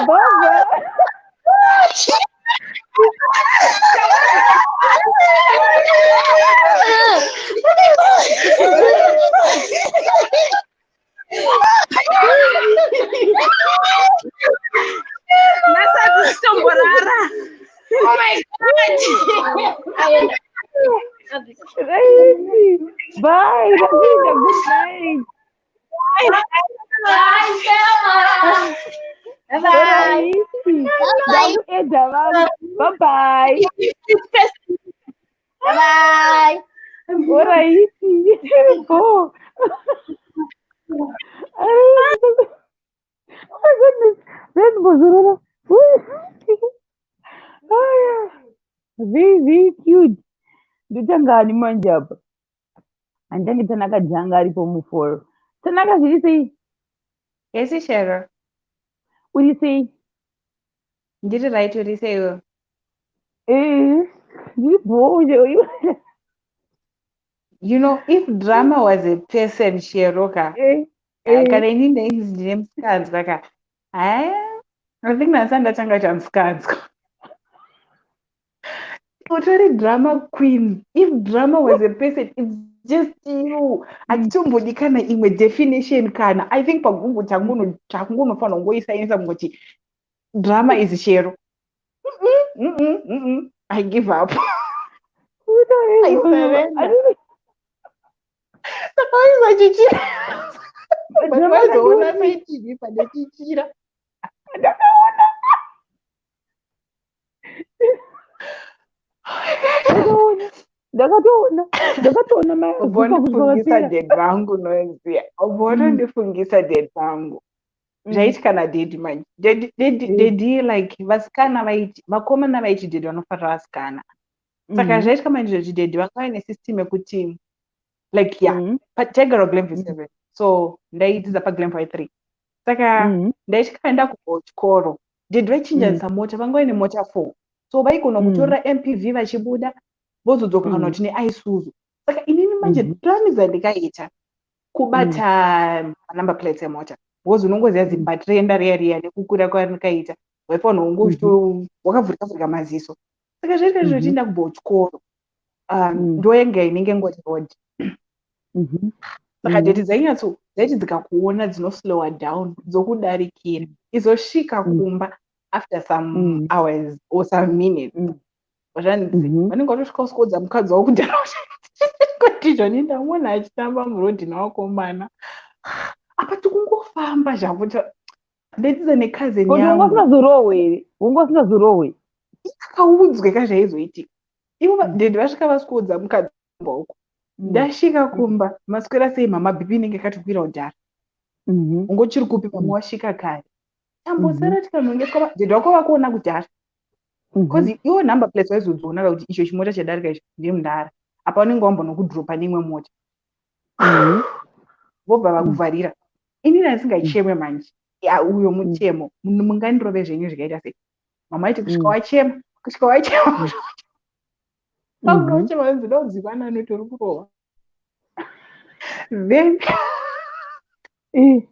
S1: Baba.
S6: Aenda.
S1: Right. Bye, Rafinda. Good night.
S6: Bye, Selma. Bye.
S1: Alright. Ndakuedha vangu. Bye bye.
S6: Bye.
S1: Alright. Go. Oh my goodness. Let's go. Oh, yeah. Very, very cute. Ndotangani manje apa? Handitange Tanaka Janga aripo muforo. Tanaka, zviri sei?
S7: Yes, Shero.
S1: Uri sei?
S7: Ndiri right, uri seiwo?
S1: Eh, ndiri bho.
S7: If drama was a person, Shero ka.
S1: Eh, eh.
S7: Kana ini ndainzi ndine musikanzwa ka. Haya, I think nhasi ndatanga kuita musikanzwa. Utori drama queen. If drama was a person, it's just you. Hatitombodi kana imwe definition kana. I think paGoogle takungonofanira kungoisainisa kungoti drama is Shero. I give up. I surrender. Saka waisa chichira. But
S1: Drama
S7: waizoona
S1: kadiki.
S7: paitv pane chichira.
S1: Ndakaona. Ndakaona. Ndakatoona. Ndakatoona mai
S7: Ubva
S1: azuka kusvika
S7: wandifungisa
S1: vapera.
S7: dad vangu, noziya. Ubva watondifungisa dad vangu. Zvaitika nadaddy manje. Daddy like vasikana vaiti, vakomana vaiti daddy vanofarira vasikana. Saka zvaitika manje zvekuti daddy vanga vaine system yekuti like, yeah, taigara kuGlenview 7, so ndaidzidza paGlenview 3. Saka ndaiti kaenda kubva kuchikoro, daddy vaichinjanisa mota. Vanga vaine mota 4, so vaigona kutorera MPV vachibuda, vozodzoka kana kuti neIsuzu. Saka inini manje plani dzandikaita kubata manumber plates emota, because unongoziva zimbatirenda riya riya nekukura kwarikaita, waifanira kunge wakavhurika vhurika maziso. Saka zvaitika zvekuti ndakubva kuchikoro, ndoyenga inenge ngoti road. Saka daddy dzainyatso dzaiti dzikakuona dzinoslowa down, dzokudarikira. Izosvika kumba after some hours or some minutes, zvanzi vanenge vatosvika kuskodza mukadzi wavo kudhara kuti zvoni ndamuona achitamba murodhi navakomana. Apa tikungofamba zvavo, ndaidzidza necousin
S1: Kuti wanga
S7: yangu.
S1: usingazorohwe here? Wanga usingazorohwe?
S7: Akaudzwe kazvaizoitika. Ivo daddy vasvika vaskodza mukadzi kumba uko. Ndasvika kumba, "Maswera sei mama?" BP inenge yakatokwira kudhara. "Ungochiri kupi mama? Wasvika kare." Tambosara tikanongeswa, daddy vako vakuona kudhara, because iwo number plates waizodziona kuti icho chimota chadarika icho ndemundara. Apa vanenge vambonokudhiropa neimwe mota, vobva vakuvharira. Inini handisingachemwe manje. Ya, uyo mutemo. Mungandirove zvenyu zvikaita sei. Mama aiti kusvika wachema, kusvika wachema, pakuda kuchema nzida kudzikwana anoti uri kurohwa. Then
S1: Eh,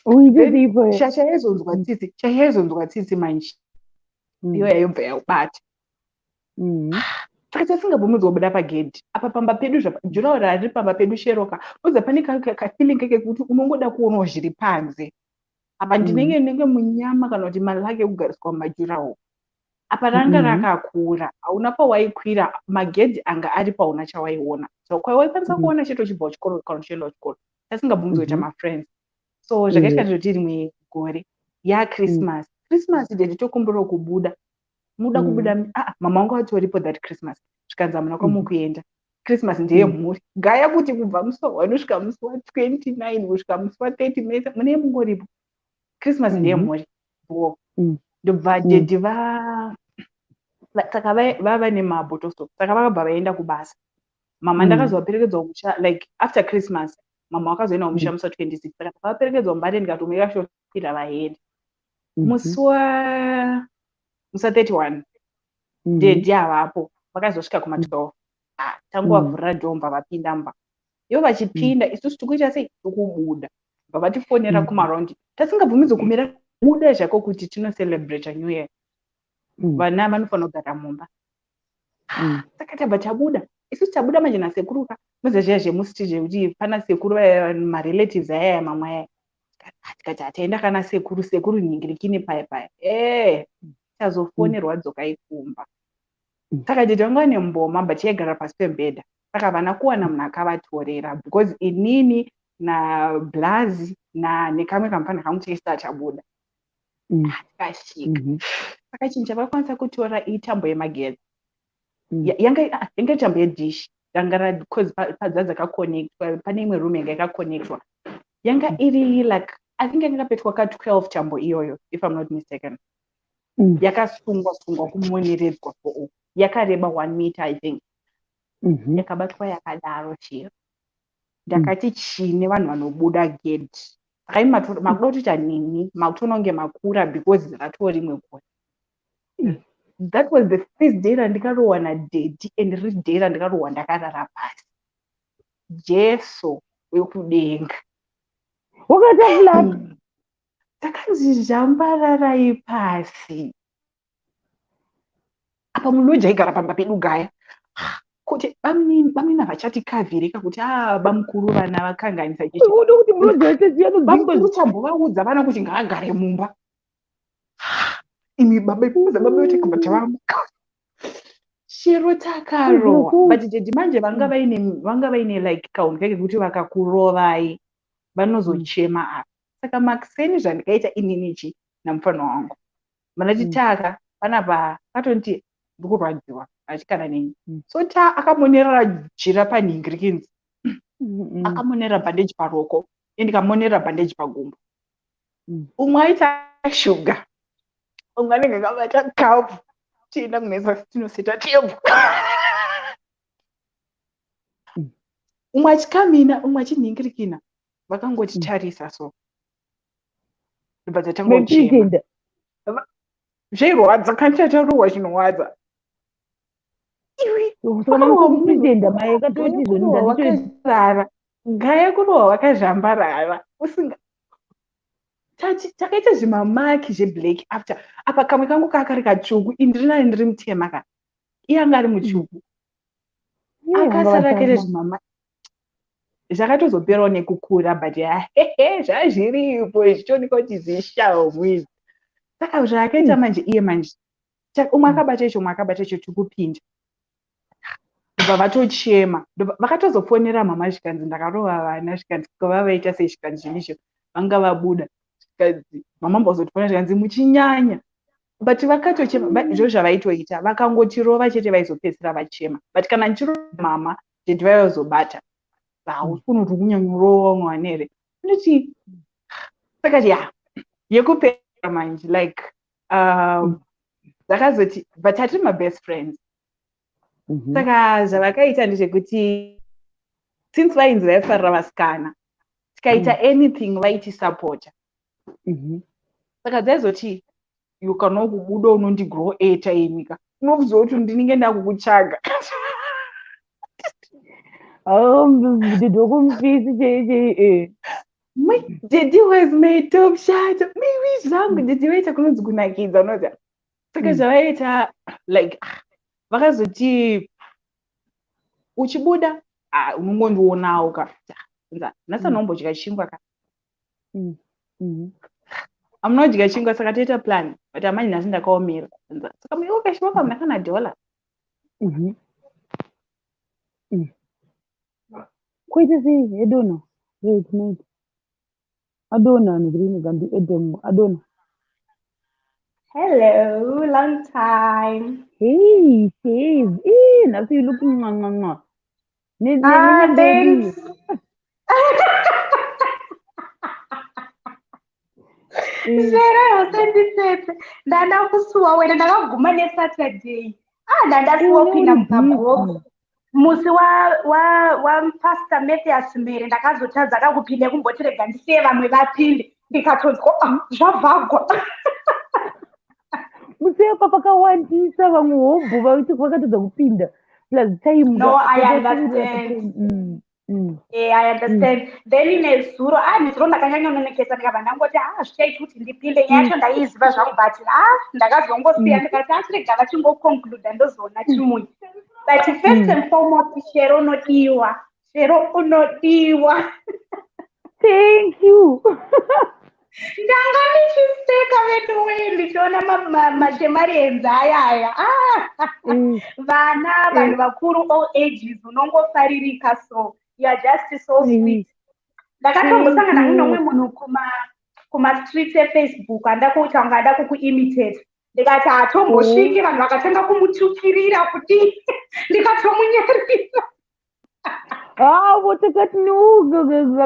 S1: uite
S7: then
S1: ipo.
S7: Shasha yaizonzwa tsitsi, shasha yaizonzwa tsitsi manje, iyo yaibva yaubata. Saka tasingabvumidzwa kubuda pagedhi apa pamba pedu. Durawall rari pamba pedu, Shero ka, uza pane kafeeling keke kuti unongoda kuonawo zviri panze apa. Ndinenge munyama kana kuti malaki ekugariswa mumadurawall apa ranga rakakura, hauna pawaikwira. Magedhi anga ari pauna chawaiona, so kwawaikwanisa kuona chete uchibva kuchikoro kana uchienda kuchikoro. Tasingabvumidzwa kuita mafriends. So zvakaitika ndezvekuti rimwe gore yaChristmas, Christmas daddy tokumbirawo kubuda, muda kubuda. Ah, mama vangu vatoripo that Christmas. Zvikanzi hamuna kwamukuenda, Christmas ndeyemhuri. Gaya kuti kubva musi wa1 kusvika musi wa29 kusvika musi wa30 mese munee mungoripo. Christmas ndeyemhuri bo. Ndobva daddy saka vava nemabottle, saka vakabva vaenda kubasa. Mama ndakazovaperekedzwa kumusha like after Christmas. Mama vakazoenda kumusha musi wa26. Saka ndakavaperekedzwa mumbare, ndikatomira shofira vaende. Musi wa31 daddy havapo. Vakazosvika kuma12. Ah, tangovavhurira door, mbva vapinda mba. Ivo vachipinda, isusu tikuita sei? Tikubuda. Bva vatifonera kumaraundi. Tasingabvumidzwi kumira buda zvako kuti tinocelebrata New Year. Vana vanofanira kugara mumba. Saka tabva tabuda isusu. Tabuda manje nasekuruka, muziva zviya zvemusiti zvekuti pana sekuru vaya, marelatives ayaya mamwe aya. Tikati hataenda kana sekuru, sekuru nhingirikini paya paya. Ee, tazofonerwa, "Dzokai kumba." Saka daddy vanga vane mboma, but yaigara pasi pemubhedha, saka havana kuwana munhu akavatorera, because inini nablazi nekamwe kamufana kangu chese achabuda. Tikasvika. Saka chinhu chavakwanisa kutora itambo yemagetsi. Yanga tambo yedhishi ranga, because padza dzakaconnectwa, pane imwe room yanga yakaconnectwa, yanga iri like, I think yanga yakapetwa ka12 tambo iyoyo, if I'm not mistaken. Yakasungwa sungwa kumoneredzwa for yakareba 1 meter, I think. Yakabatwa yakadaro. Chero ndakati chine vanhu vanobuda gedhi, saka imi makuda kutoita nini, makutoona kunge makura because ratoo rimwe gore. That was the first day randikarohwa nadaddy, and riri day randikarohwa ndakarara pasi. Jesu wekudenga!
S1: Wakaita flat?
S7: Takanzi zvambararai pasi apa. Muloja aigara pamba pedu gaya kuti bamnini havachatikavhirika kuti a bamukuru vana vakanganisa.
S1: Uda kuti muloja wechechi?
S7: Bamukuru chambovaudza vana kuti ngaagare mumba. Imi baba ipuza baba vetakabva tavamuka. Chero takarohwa, but daddy manje vanga vaine like kaunhu keke kuti vakakurovai vanozochema apa. Saka makuseni zvandikaita ininichi namufana wangu manati taka panapa katonti ndikurwadziwa achikana neni. So ta akamonerera jira panhingirikinzi, akamonerera bhandeji paruoko, indikamonerera bhandeji pagumbo. Umwe aita shuga, umwe anenge akabata kapu, tienda kunesa tinoseta tebhu, umwe achikamina, umwe achinhingirikina. Vakangotitarisa so, ndobva dzatanga kuchema.
S1: Mepitenda.
S7: Zveirwadza kandi chatarohwa chinorwadza iwe.
S1: Saka mamupitenda mai akatoti zvoni
S7: Kurohwa
S1: ndandito
S7: wakazvara gaya, kurohwa wakazvambarara usinga. Takaita zvimamaki zveblack after apa. Kamwe kangu kakari katsvuku, indiri nani ndiri mutema ka, iye anga ari mutsvuku, akasara kere zvimama. Zvakatozoperawo nekukura, but hehe, zvazviripo zvichionekwa kuti zishamu izvi. Saka zvaakaita manje, iye manje umwe akabata icho, umwe akabata icho, tikupinda, ndobva vatochema. Vakatozofonera mama, zvikanzi ndakarova vana, zvikanzi kwava vaita sei, zvikanzi zvinizvo vanga vabuda, zvikanzi mama mbozotifonera, zvikanzi muchinyanya. But vakatochema. Izvo zvavaitoita, vakangotirova chete vaizopedzisira vachema. But kana ndichirova mama, daddy vaizobata, hausi kunoti kunyanyorova mwana here, ndoti. Saka ya yekupera manje, like dzakazoti, but hatiri mabest friends. Saka zvavakaita ndezvekuti since vainzi vaifarira vasikana, tikaita anything vaitisapota. Saka dzaizoti ukanawo kubuda unondigrow eta imika, unoziva kuti ndinenge ndakukutsvaga.
S1: Daddy wakumufisi chei chei eh.
S7: Daddy was my top shot, miwi zvangu. Daddy vaita kunonzi kunakidza, unoziva. Saka zvavaita, like ah, vakazoti uchibuda, ah, unongondionawo ka, nhasi anombodya chingwa ka. Amunodya chingwa, saka toita plan, but amanje nhasi ndakaomera. Saka muiwakashiwaka muna kana dhola.
S1: Kuita sei edona? Wait, wait. Adona nekuti ndi Adam adona.
S6: Hello, long time.
S1: Hey, Shays. Eh, nhasi you look mwa mwa mwa.
S6: Ah, thanks. Zvero usandisetse. Ndanda kusuwa wena, ndakaguma neSaturday. Ah, ndandasuwa kupinda mukabhox. Musi wa wa Pastor Mathias Mere ndakazotadza kakupinda, kumboti rega ndisiye vamwe vapinde. Ndikatonzwa, ah, zvavhagwa.
S1: Musi apa pakawandisa vamwe hobho vakatadza kupinda. Plus time.
S6: No, I understand. Eh, I understand. Then nezuro, ah, nezuro ndakanyanyononekesa, ndikabva ndangoti, ah, zvichaiti kuti ndipinde. Nyaya yacho ndaiiziva zvangu, but ah, ndakazongosiya, ndikati achirega vachingoconcluda, ndozoona chimwe. But first and foremost, Shero unodiwa. Shero unodiwa.
S1: Thank you.
S6: Ndanga ndichiseka veduwe. Ndichiona mashemarienzi aya aya. Vana, vanhu vakuru, all ages, unongofaririka. So you are just so sweet. Ndakatombosangana nomwe munhu kumastreets eFacebook, anda kuita kunge ada kukuimitate. Ndikati hatombosviki. Vanhu vakatanga kumutukirira kuti ndikatomunyarira.
S1: Avo takati no,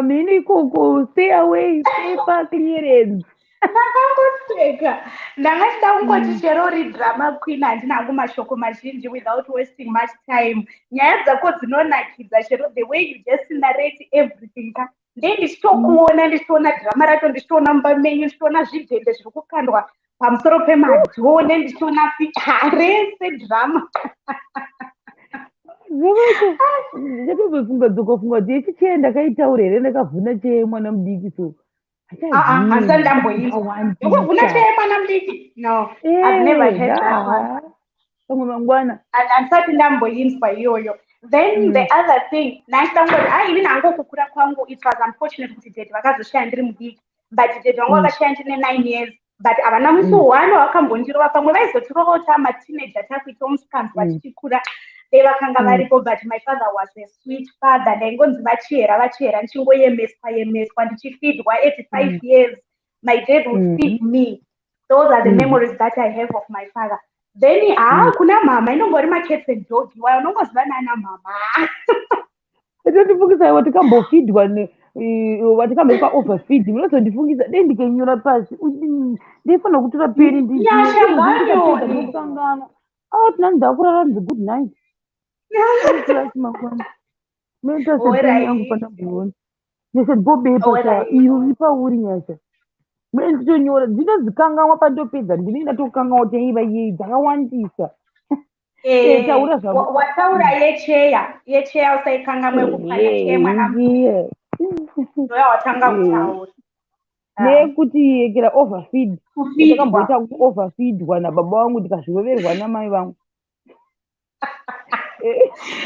S1: mheno ikoko, stay away, paper clearance.
S6: Ndakangoseka. Ndanga chida kungoti chero uri drama queen, handina hangu mashoko mazhinji. Without wasting much time, nyaya dzako dzinonakidza, Shero. The way you just narrate everything ka, ndei ndichitokuona, ndichitoona drama racho, ndichitoona mumba menyu, ndichitoona zvidhende zviri kukandwa pamusoro pemadhoo, nendichitoona rese drama.
S1: Ndakatombofunga, dzokafunga kuti ichi chee ndakaitaura here, ndakavhuna chee mwana mudiki so.
S6: Handisati ndamboinzwa yekuvhuna chee mwana mudiki. No, I've never heard that one.
S1: Pamwe mangwana.
S6: Handisati ndamboinzwa iyoyo. Then the other thing ndachitangoti, ai, ini hangu kukura kwangu, it was unfortunate kuti daddy vakazoshaya ndiri mudiki, but daddy vangu vakashaya ndine 9 years, but havana musi one wakambondirova. Pamwe vaizotirovawo tamateenager, takuitawo musikanzwa tichikura, dei vakanga varipo. But my father was a sweet father. Ndaingonzi vachihera, vachihera, ndichingoyemeswa yemeswa, ndichifeedwa at 5 years. My dad would feed me. Those are the memories that I have of my father. Then haa, kuna mama inongori macats and dog iwayo, unongoziva nana mama.
S1: Tondifungisa watikambofeedwa, watikamboitwa overfeed. Munozondifungisa, dei ndikanyora pasi, ndaifanira kutora peni.
S6: Nyasha nganyoni.
S1: Ndisangana tinani ndakurara, nzi good night, mangwana noita sepeni yangu pandamboiona nesegobepa iro riri pauri. Nyasha, mune nditonyora, dzinozikangamwa pandopedza, ndinenge ndatokangamwa kuti yaiva yei. Dzakawandisa. Taura zvako.
S6: Wataura yecheya, yecheya usaikangamwe, kupfanya cheya mwana.
S1: Ndiye.
S6: Ndoya watanga kutaura.
S1: Nekuti yekera overfeed.
S6: Kufeedwa.
S1: Ndakamboita kuoverfeedwa nababa vangu, ndikazviroverwa namai vangu.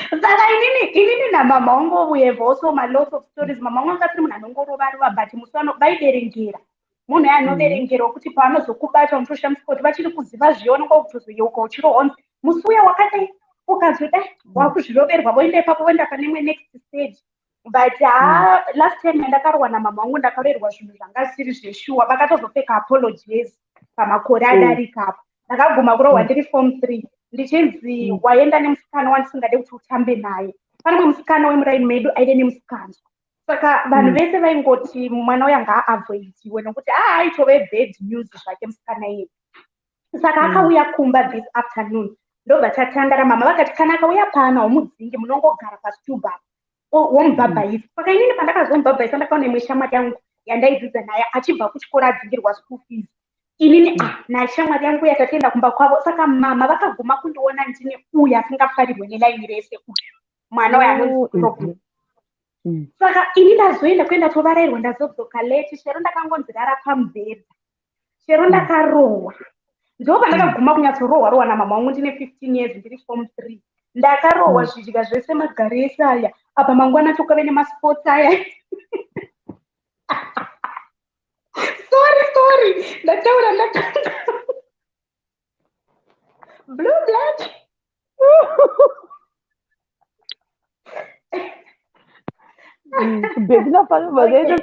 S6: Saka inini namama wangu, we have also ma lot of stories. Mama wangu akasiri munhu anongorova rova, but musi wano vaiverengera, munhu anoverengera wekuti paanozokubata unotoshamisika kuti vachiri kuziva zviya. Unonga kutozoyeuka uchirohonzi musi uya wakadai, ukazodai, wakuzviroverwa, voenda ipapo, voenda pane imwe next stage. But ha, last time yandakarohwa namama wangu, ndakaroverwa zvinhu zvanga zvisiri zveshuwa. Vakatozopfeka apologies pamakore adarika apo. Ndakaguma kurohwa ndiri form 3, ndichinzi waenda nemusikana wandisingade kuti utambe naye. Pane mumwe musikana wemuraini medu aide nemusikanzwa, saka vanhu vese vaingoti mwana uyu angaavoidiwe nekuti aa aitove bad news zvake musikana iyeye. Saka akauya kumba this afternoon, ndobva tatandara. Mama vakati kana akauya pano haumudzingi, munongogara pastubu apa, womubhabhaisa. Saka inini pandakazomubhabhaisa, ndakaona imwe shamwari yangu yandaidzidza naye achibva kuchikoro adzingirwa school fees. Inini nashamwari yangu yatatoenda kumba kwavo. Saka mama vakaguma kundiona ndine uyu asingafarirwe nelaini rese, uyu mwana uyu anonzi Problem. Saka ini ndazoenda kuenda tovarairwa, ndazodzoka late. Shero, ndakangonzi rara pamubhedha. Shero, ndakarohwa. Ndo pandakaguma kunyatsorohwa rohwa namama wangu, ndine 15 years, ndiri form 3. Ndakarohwa zvidya zvese, magari ese aya. Apa mangwana tokave nemasports aya. Sorry, sorry, ndataura ndakanga blue blood.
S1: Burkina Faso vakaita.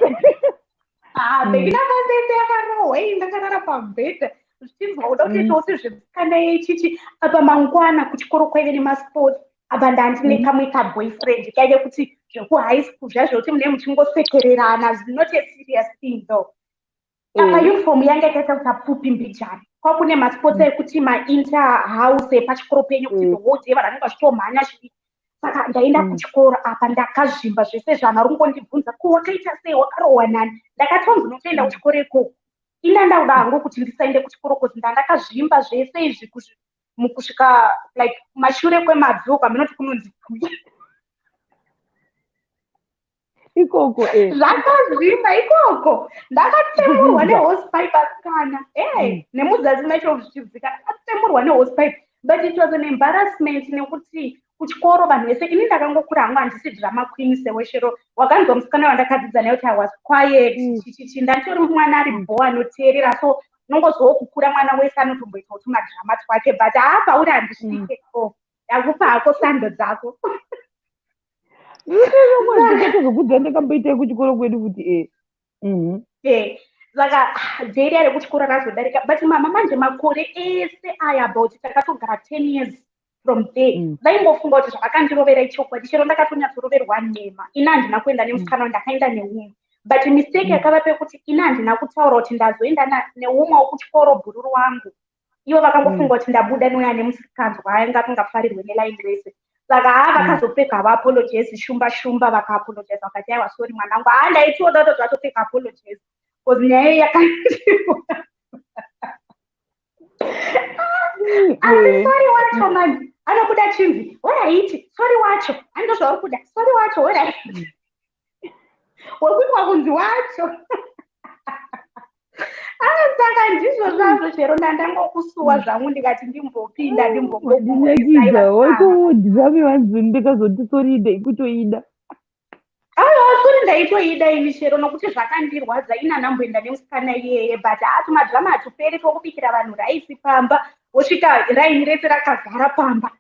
S6: Ah, Burkina Faso yese yakarohwa iyi. Ndakarara pamubhedha zvichinzwa kuda kutoitawo sezvemusikana yechichi. Apa mangwana kuchikoro kwaive nemasports. Apa ndandine kamwe kaboyfriend kaive kuti zvekuhigh school zviya, zvekuti mune muchingosekererana, not a serious thing though. Apa uniform yanga yakaita kuti apfupi mbijana. Kwakune masports ekuti mainter house epachikoro penyu, kuti the whole day vanhu vanenge vachitomhanya chidiki. Saka ndaenda kuchikoro, apa ndakazvimba zvese. Zvana uri kungondibvunza, ko wakaita sei, wakarohwa nani? Ndakatonzi unotoenda kuchikoro ikoko. Ina ndauda hangu kuti ndisaende kuchikoro 'cause ndandakazvimba zvese izvi mukusvika like kumashure kwemabvi uko, hamunoti kunonzi kui.
S1: Ikoko.
S6: Zvakazvimba ikoko. Ndakatsemurwa nehosepipe, asikana e nemuzasi macho zvichidzika. Ndakatsemurwa nehosepipe, but it was an embarrassment nekuti kuchikoro vanhu vese, ini ndakangokura hangu handisi drama queen sewe, Shero. Wakanzwa musikana wandakadzidza naye kuti I was quiet, chichichi. Ndanditori mwana ari bo anoteerera, so Unongozivawo kukura, mwana wese anotomboitawo tumadhirama twake, but haa, pauri handisvike. O, ndakupa hako sando dzako.
S1: Ndikatozokudza ndakamboitai kuchikoro kwedu kuti e.
S6: Saka day riya rekuchikoro razodarika, but mama manje makore ese aya, about takatogara 10 years from there, vaingofunga kuti zvavakandirovera ichokwadi. Chero ndakatonyatoroverwa nhema. Ini handina kuenda nemusikana, ndakaenda neumwe, but mistake yakava pekuti ini handina kutaura kuti ndazoenda neumwe wekuchikoro, bhururu wangu. Ivo vakangofunga kuti ndabuda neuya nemusikanzwa ainga asingafarirwe nelaini rese. Saka haa, vakazopfeka vaapologize, shumba shumba vakaapologize, vakati, "Aiwa, sorry mwanangu." Haa, ndaitoda kuti vatopfeka apologize because nyaya iyi yakandiwa. Asi sorry wacho manje anobuda chinzi, "Alright, sorry wacho." Ando zvauri kuda, sorry wacho, alright, wekuitwa kunzi wacho. Ah, saka ndizvo zvazvo chero. Ndandangokusuwa zvangu, ndikati ndimbopinda.
S1: Ndimbonakidza waitoudhirame vanzi ndikazoti sorry ndaikutoida.
S6: Aiwa, sorry ndaitoida ini chero, nokuti zvakandirwadza. Ini handamboenda nemusikana iyeye, but ati madhirama hatuperi, twokubikira vanhu raisi pamba, wosvika raini rese rakazara pamba.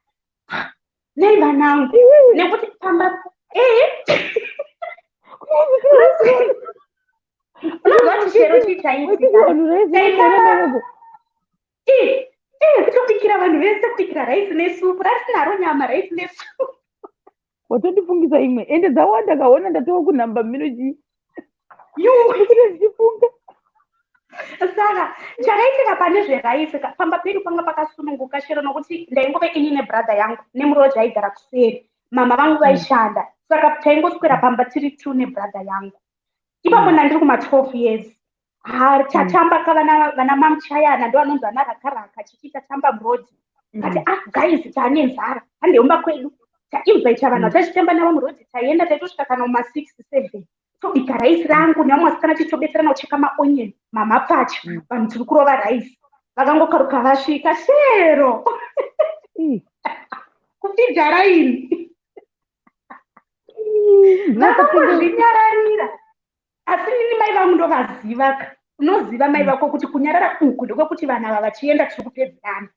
S6: Nei vanangu, nekuti pamba ee, unonzwa kuti chero chii chaitika? Kutobikira vanhu vese, kubikira raisi nesupu rasinaro nyama, raisi nesupu.
S1: Watondifungisa imwe, ende dzawanda. Kaona ndatova kunhamba mino chii kuti ndichifunga.
S6: Saka chakaitika pane zveraisi, pamba pedu panga pakasununguka chero, nokuti ndaingove ini nebrother yangu nemuroja aigara kuseri. Mama vangu vaishanda, saka taingoswera pamba tiri two nebrother yangu. Ipapo ndandiri kuma12 years. Ha, tatamba ka vana mamuchayana, ndo vanonzi vana rakaraka, chichi tatamba murodhi. Kati, "Ah guys, taane nzara, handeumba kwedu." Tainvita vanhu vatachitamba navo murodhi. Taienda, taitosvika kana muma6, 7, tobika raisi rangu nevamwe vasikana, tichitobetserana kucheka maonion, mamapacha. Vanhu tiri kurova raisi, vakangokaruka vasvika shero kupinda raini, vakangozvinyararira. Asi nini mai vangu ndovaziva ka. Unoziva mai vako kuti kunyarara uku ndekwekuti vanhu ava vachienda, tiri kupedzerana.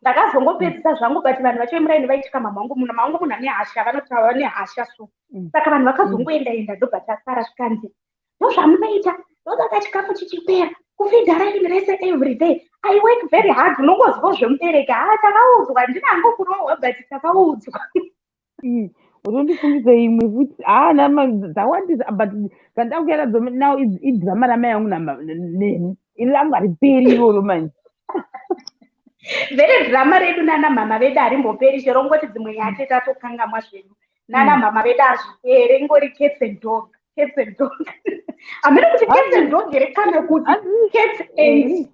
S6: Ndakazongopedzisa zvangu, but vanhu vacho vemuraini vaitya mama vangu. Munhu mama vangu munhu ane hasha, vanotaura vane hasha so. Saka vanhu vakazongoenda enda, ndobva tasara zvikanzi, "Ndozvamunoita, ndosaka chikafu chichipera, kufidha raini rese every day. I work very hard." Unongozwa zvemubereki. Ha, takaudzwa, ndinango kurohwa, but takaudzwa.
S1: Utondifungisa imwe futi. Haa, nama dzawandisa, but zvandakuyara now idhirama ramai yangu neni, ini rangu hariperi iroro manje.
S6: Vere dhirama redu nana mama vedu harimboperi chero. Ngoti dzimwe nyaya tatokangamwa zvedu nana mama vedu, hazvipere. Ingori cats and dog, cats and dog. Hamene kuti cats and dog here kana kuti cats and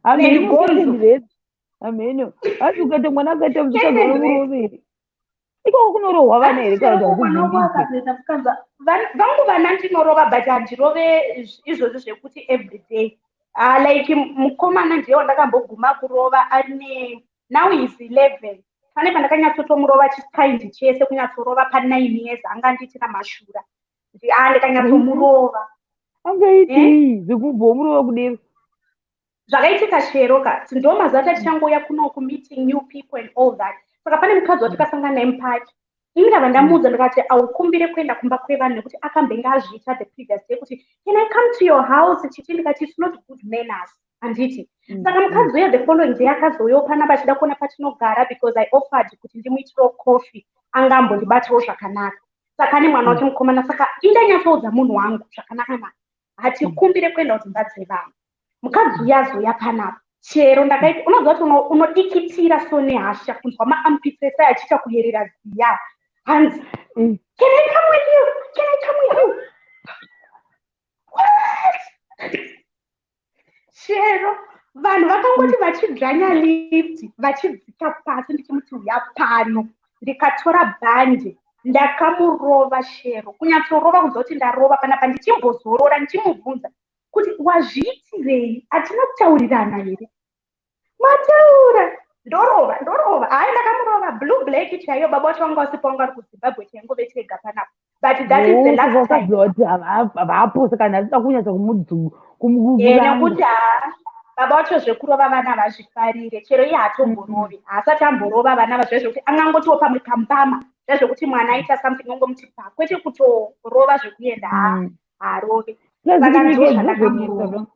S1: Hameno, hameno. Asi ukaita mwana akaita musikazwa, unomuroveri ikoko kunorohwa vana here kana
S6: kuti? Vangu vana ndinorova, but handirove izvozvo zvekuti everyday. Like mukomana ndiye wandakamboguma kurova, arine now is 11. Pane pandakanyatsotomurova chikaindi chese, kunyatsorova pa9 years, anga ndiitira mashura. Ndikanyatsomurova.
S1: Angaitei zvekubvomurova kudero?
S6: Zvakaitika chero ka, ndo mazuva tatichangouya kunoku, meeting new people and all that. Saka pane mukadzi watakasangana naye mupaki. Ini ndabva ndamuudza, ndikati, "Aukumbire kuenda kumba kwevanhu," nekuti akambenge azviita the previous day kuti, "Can I come to your house?" Chichi, ndikati, "It's not good manners, handiti?" Saka mukadzi uya the following day akazouyawo panapa achida kuona patinogara, because I offered kuti ndimuitirewo coffee, anga ambondibatawo zvakanaka. Saka ane mwana wake mukomana. Saka indanyatsoudza munhu wangu zvakanaka naka, hatikumbire kuenda kudzimba dzevanhu. Mukadzi uya azouya panapa chero, ndakaita, unoziva kuti unodikitira so nehasha, kunzwa maarmpits ese achiita kuyerera ziya. Hanzi, "Can I come with you? Can I come with you?" What? Chero vanhu vakangoti vachidzvanya lift vachidzika pasi, ndichimuti, "Uya pano." Ndikatora bhandi, ndakamurova shero, kunyatsorova, kunzwa kuti ndarova panapa. Ndichimbozorora, ndichimubvunza kuti, "Wazviitirei? Hatina kutaurirana here?" Mataura, ndorova, ndorova. Hai, ndakamurova blue black chaiyo. Baba vacho vanga vasipo, vanga vari kuZimbabwe, taingove tega panapa. But that is the last time.
S1: Kuti havapo, saka ndasida kunyatsa
S6: kumudzu. Nekuti baba vacho zvekurova vana havazvifarire. Chero iye haatomborovi, haasati amborova vana vazviya zvekuti angangotiwo pamwe kambama, zviya zvekuti mwana aita something ongomuti pa, kwete kutorova zvekuenda. Haarove, saka ndo zvandakamurova.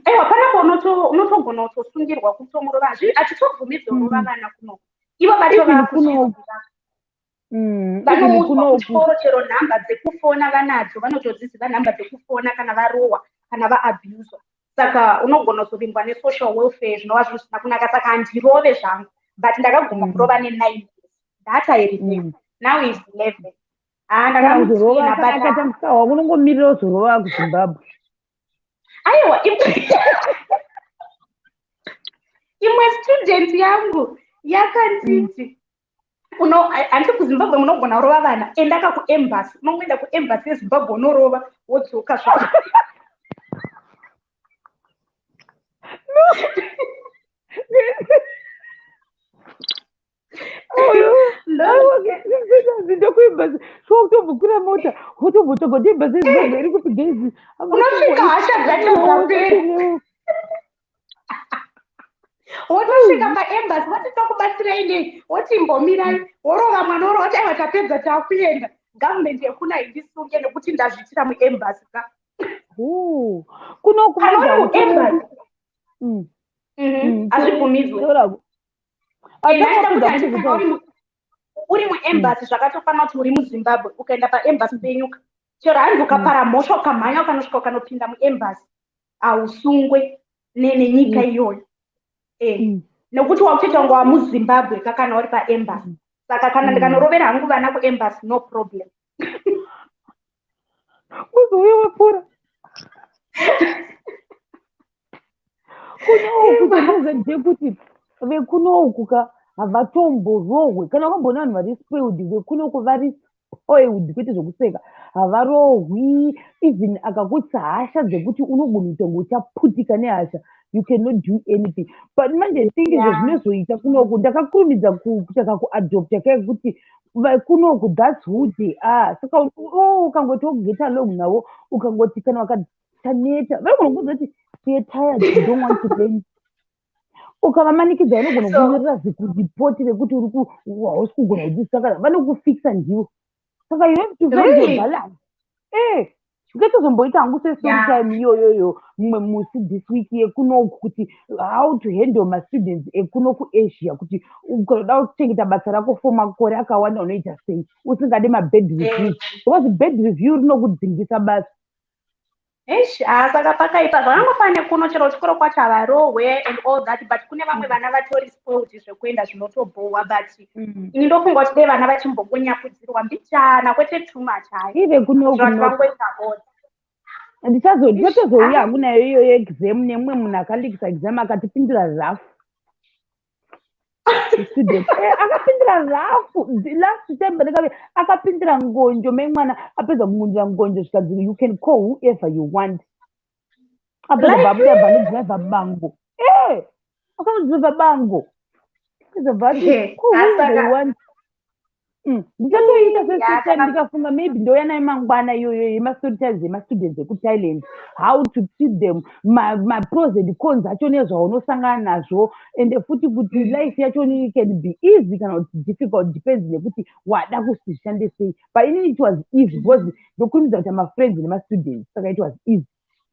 S6: Aiwa, panapo unotogona kutosungirwa kutomurova. Hatitobvumidzwa kurova vana kuno. Ivo vacho vaakuzviziva, vanoudzwa kuchikoro. Chero nhamba dzekufona vanadzo, vanotodziziva nhamba dzekufona kana varohwa, kana vaabhuswa. Saka unogona kuzovingwa nesocial welfare, zvinova zvinhu zvisina kunaka. Saka handirove zvangu, but ndakaguma kurova ne9 years. That I remember. Now is 11.
S1: Ha, ndakamutsina. But unongomirira kuzorova kuZimbabwe.
S6: Aiwa, imwe student yangu yakanditi, "Handiti kuZimbabwe munogona kurova vana? Endaka kuembassy. Unongoenda kuembassy yeZimbabwe, unorova, wodzoka zvako."
S1: Ndokuembassy so kutombokwira mota, wotombotsvaga kuti embassy yeZimbabwe iri kupi gezi.
S6: Unosvika hasha dzacho dzapera, wotosvika paembassy, woti, "Tokubatsirai nei?" Woti, "Mbomirai." Worova mwana, worova, woti, "Aiwa, tapedza, taakuenda. Government yekuna indisunge nekuti ndazviitira muembassy ka."
S1: Kuno
S6: Kana uri muembassy hazvibvumidzwe. Uri muembassy, zvakatofanira kuti uri muZimbabwe. Ukaenda paembassy penyuka, chero hanzi ukapara mhosva, ukamhanya, ukanosvika, ukanopinda muembassy, hausungwe nenyika iyoyo, nekuti wakutoita kunge wamuZimbabwe kakana uri paembassy. Saka kana ndikanorovera hangu vana kuembassy, no problem.
S1: Uzouya wapfuura kunoku. Ndezvekuti vekunoku ka havatomborohwe. Kana wakamboona vanhu vari spoiled, vekunoku vari spoiled kwete zvokuseka. Havarohwi. Even akakutsa hasha dzekuti unogona kuita kunge uchaputika nehasha, you cannot do anything. But manje think zvezvinozoita kunoku, ndakakurumidza kuita kuadopta kekuti kunoku that's who they are. Saka ukangoti get along navo, ukangoti kana vakataneta, vanogona kuudza kuti, "We are tired, we don't want to learn." Ukavamanikidza, vanogona kunyorera zikuripoti rekuti uri hausi kugona kudzidzisa, kana vanokufikisa ndivo. Saka you have to find your balance. Ndikatozomboita hangu sestory time iyoyoyo mumwe musi this week, yekunoku, kuti how to handle mastudents ekuno kuAsia, kuti ukada kuchengeta basa rako for makore akawanda unoita sei usingade mabad reviews, because bad review rinokudzingisa basa.
S6: Eish, ah, saka pakaipa. Zvakangofane kuno, chero chikoro kwacho havarohwe and all that, but kune vamwe vana vatori spoiled zvekuenda, zvinotobhohwa. But ini ndofunga kuti dei vana vachimbongonyakudzirwa mbichana, kwete too much hayi.
S1: Ive kunoku
S6: Zvati vangoita odd.
S1: Ndichatozouya hangu nayo iyoyo exam, nemumwe munhu akalikisa exam, akatipindura rough. Student akapindura rough last time pandakave, akapindura ngonjo memwana. Apedza kumundura ngonjo, zvikanzi, "You can call whoever you want." Apedza, babuda, bvanodhiraivha bango. Akanodhiraivha bango, apedza bvati, "Call whoever you want." Ndichatoita sesitime, ndikafunga maybe ndouya nayo mangwana iyoyo yemastory times emastudents ekuThailand, how to treat them, mapros and cons acho nezvaunosangana nazvo, ende futi kuti life yacho can be easy kana kuti difficult, depends nekuti wada kuti zvishande sei. But inini it was easy because ndokurumidza kuita mafriends nemastudents, saka it was easy.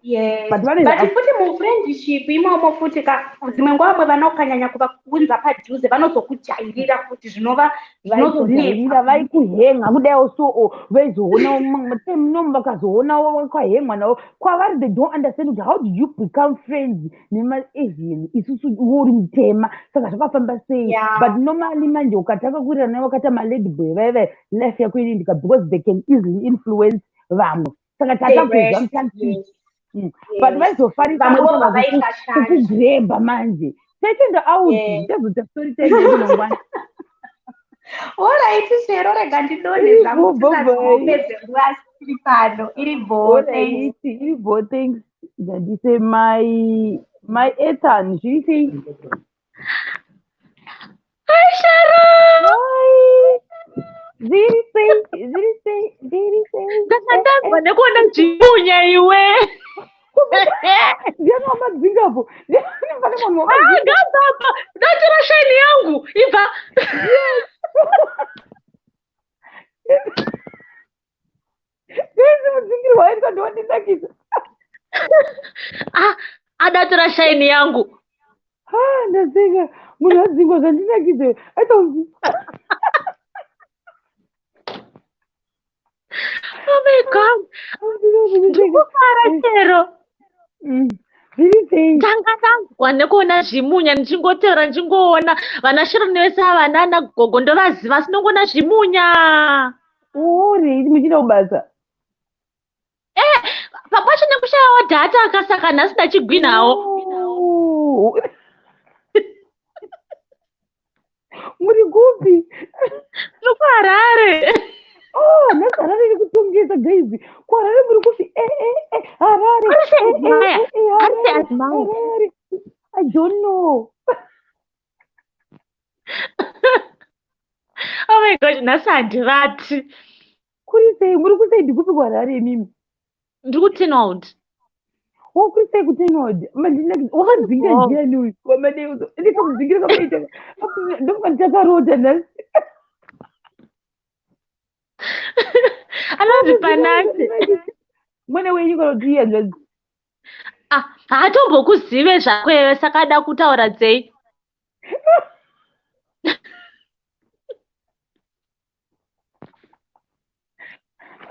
S6: Yes.
S1: But
S6: But futi mufriendship imomo futi ka, dzimwe nguva vamwe vana ukanyanya kuvaunza padhuze vanozokujairira futi, zvinova
S1: vaikujairira.
S6: Zvinozonetsa.
S1: Vaikuhenga kudaiwo, so vaizoona munomu, vakazoona wakahengwa navo kwavari, they don't understand kuti how did you become friends nemaAsian, isusu iwe uri mutema, saka zvakafamba sei? But normally manje ukatanga kuwirirana navo, wakaita malady boy vaivai, life yako inoindika because they can easily influence vamwe. Saka tatakuziva mutanti, but vaizofarisa
S6: Vamwe vobva vaita shanje.
S1: Kukugrebha manje taitenda out. Tazoita story time yedu mangwana.
S6: Alright, Shero, rega ndidonhe
S1: Iri
S6: zvangu.
S1: bho, bye bye.
S6: Tisazopedze nguva tiri pano. Iri bho, thanks.
S1: Alright, iri bho, thanks. Ngandise my Ethan, zviri sei?
S5: Hi, Sharon.
S1: Hi. Zviri sei, zviri sei, zviri sei.
S5: Ndakatadzwa nekuona zvimunya iwe.
S1: Ndiani wamadzingapo? Ndiani pane munhu wamadzinga?
S5: Ngababa, ndatora shaini yangu. Ibva.
S1: Ndezi mudzingirwa waitwa ndowandinakisa.
S5: Ah, adatora shaini yangu.
S1: Ah, ndaseka. Munhu adzingwa zvandinakidza. Aita kunzi
S5: Oh my God. Ndikufara chero.
S1: Zviri sei?
S5: Tanga tanzwa nekuona zvimunya ndichingotevera ndichingoona vana Sharon vese ava nana gogo ndovaziva asi ndongoona zvimunya.
S1: Uri muchida kubasa.
S5: Papacho nekushayawo data akasaka nhasi ndachigwinawo.
S1: Oh. Muri kupi?
S5: Tiri kuHarare.
S1: Oh, nhasi Harare iri kutongesa guys. KuHarare muri kupi? Eh eh eh Harare.
S5: Ari
S1: Eh eh
S5: admire.
S1: eh eh
S5: Ari
S1: Harare.
S5: admire.
S1: Harare. I don't know.
S5: Oh my gosh, nhasi handivati.
S1: Kuri sei? Muri kusaidi kupi kuHarare imimi?
S5: Ndiri kuTinwald.
S1: Oh, kuri sei kuTinwald? Mandinakidza. Wakadzinga
S5: Oh.
S1: ndiani uyu? Wamadeuzo. Ndikakudzingira kwamaita. Ndofunga ndichakarota nhasi.
S5: Anonzi Panashe.
S1: Mwana wenyu kana kuti iye hanzvadzi.
S5: Ah, haatombokuzive zvako iwe saka ada kutaura dzei.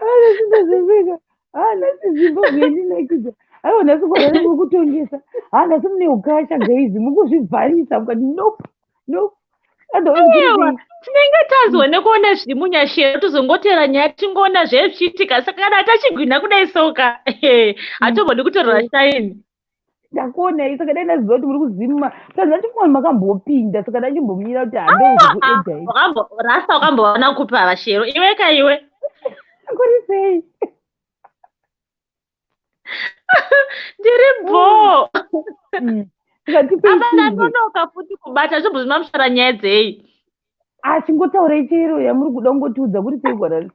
S1: Ah, nhasi ndazoseka. Ah, nhasi Zimbabwe yandinakidza. Aiwa nhasi kuHarare muri kutongesa. Ah, nhasi mune ukasha guys. Muri kuzvivharisa mukati nope. Nope. Otherwise kuri
S5: Aiwa,
S1: sei?
S5: tinenge tazwa nekuona zvimunya shero tozongotera nyaya tingoona zvezvichiitika saka kana tachigwina kudai soka hatombodi kutorera shaini.
S1: Ndakuonai saka dai ndaziva kuti muri kuzima. Saka ndachifunga kuti makambopinda saka ndachimbomira kuti handozokuedai.
S5: Rasta wakambowana kupi ava shero iwe ka iwe.
S1: Kuri sei?
S5: Ndiri bho.
S1: Saka tipei
S5: Apa
S1: chizwe.
S5: ndanonoka futi kubata zvimbozvima musara nyaya dzei.
S1: Ah, chingotaurai chero yamuri kuda kungotiudza kuri sei kuHarare.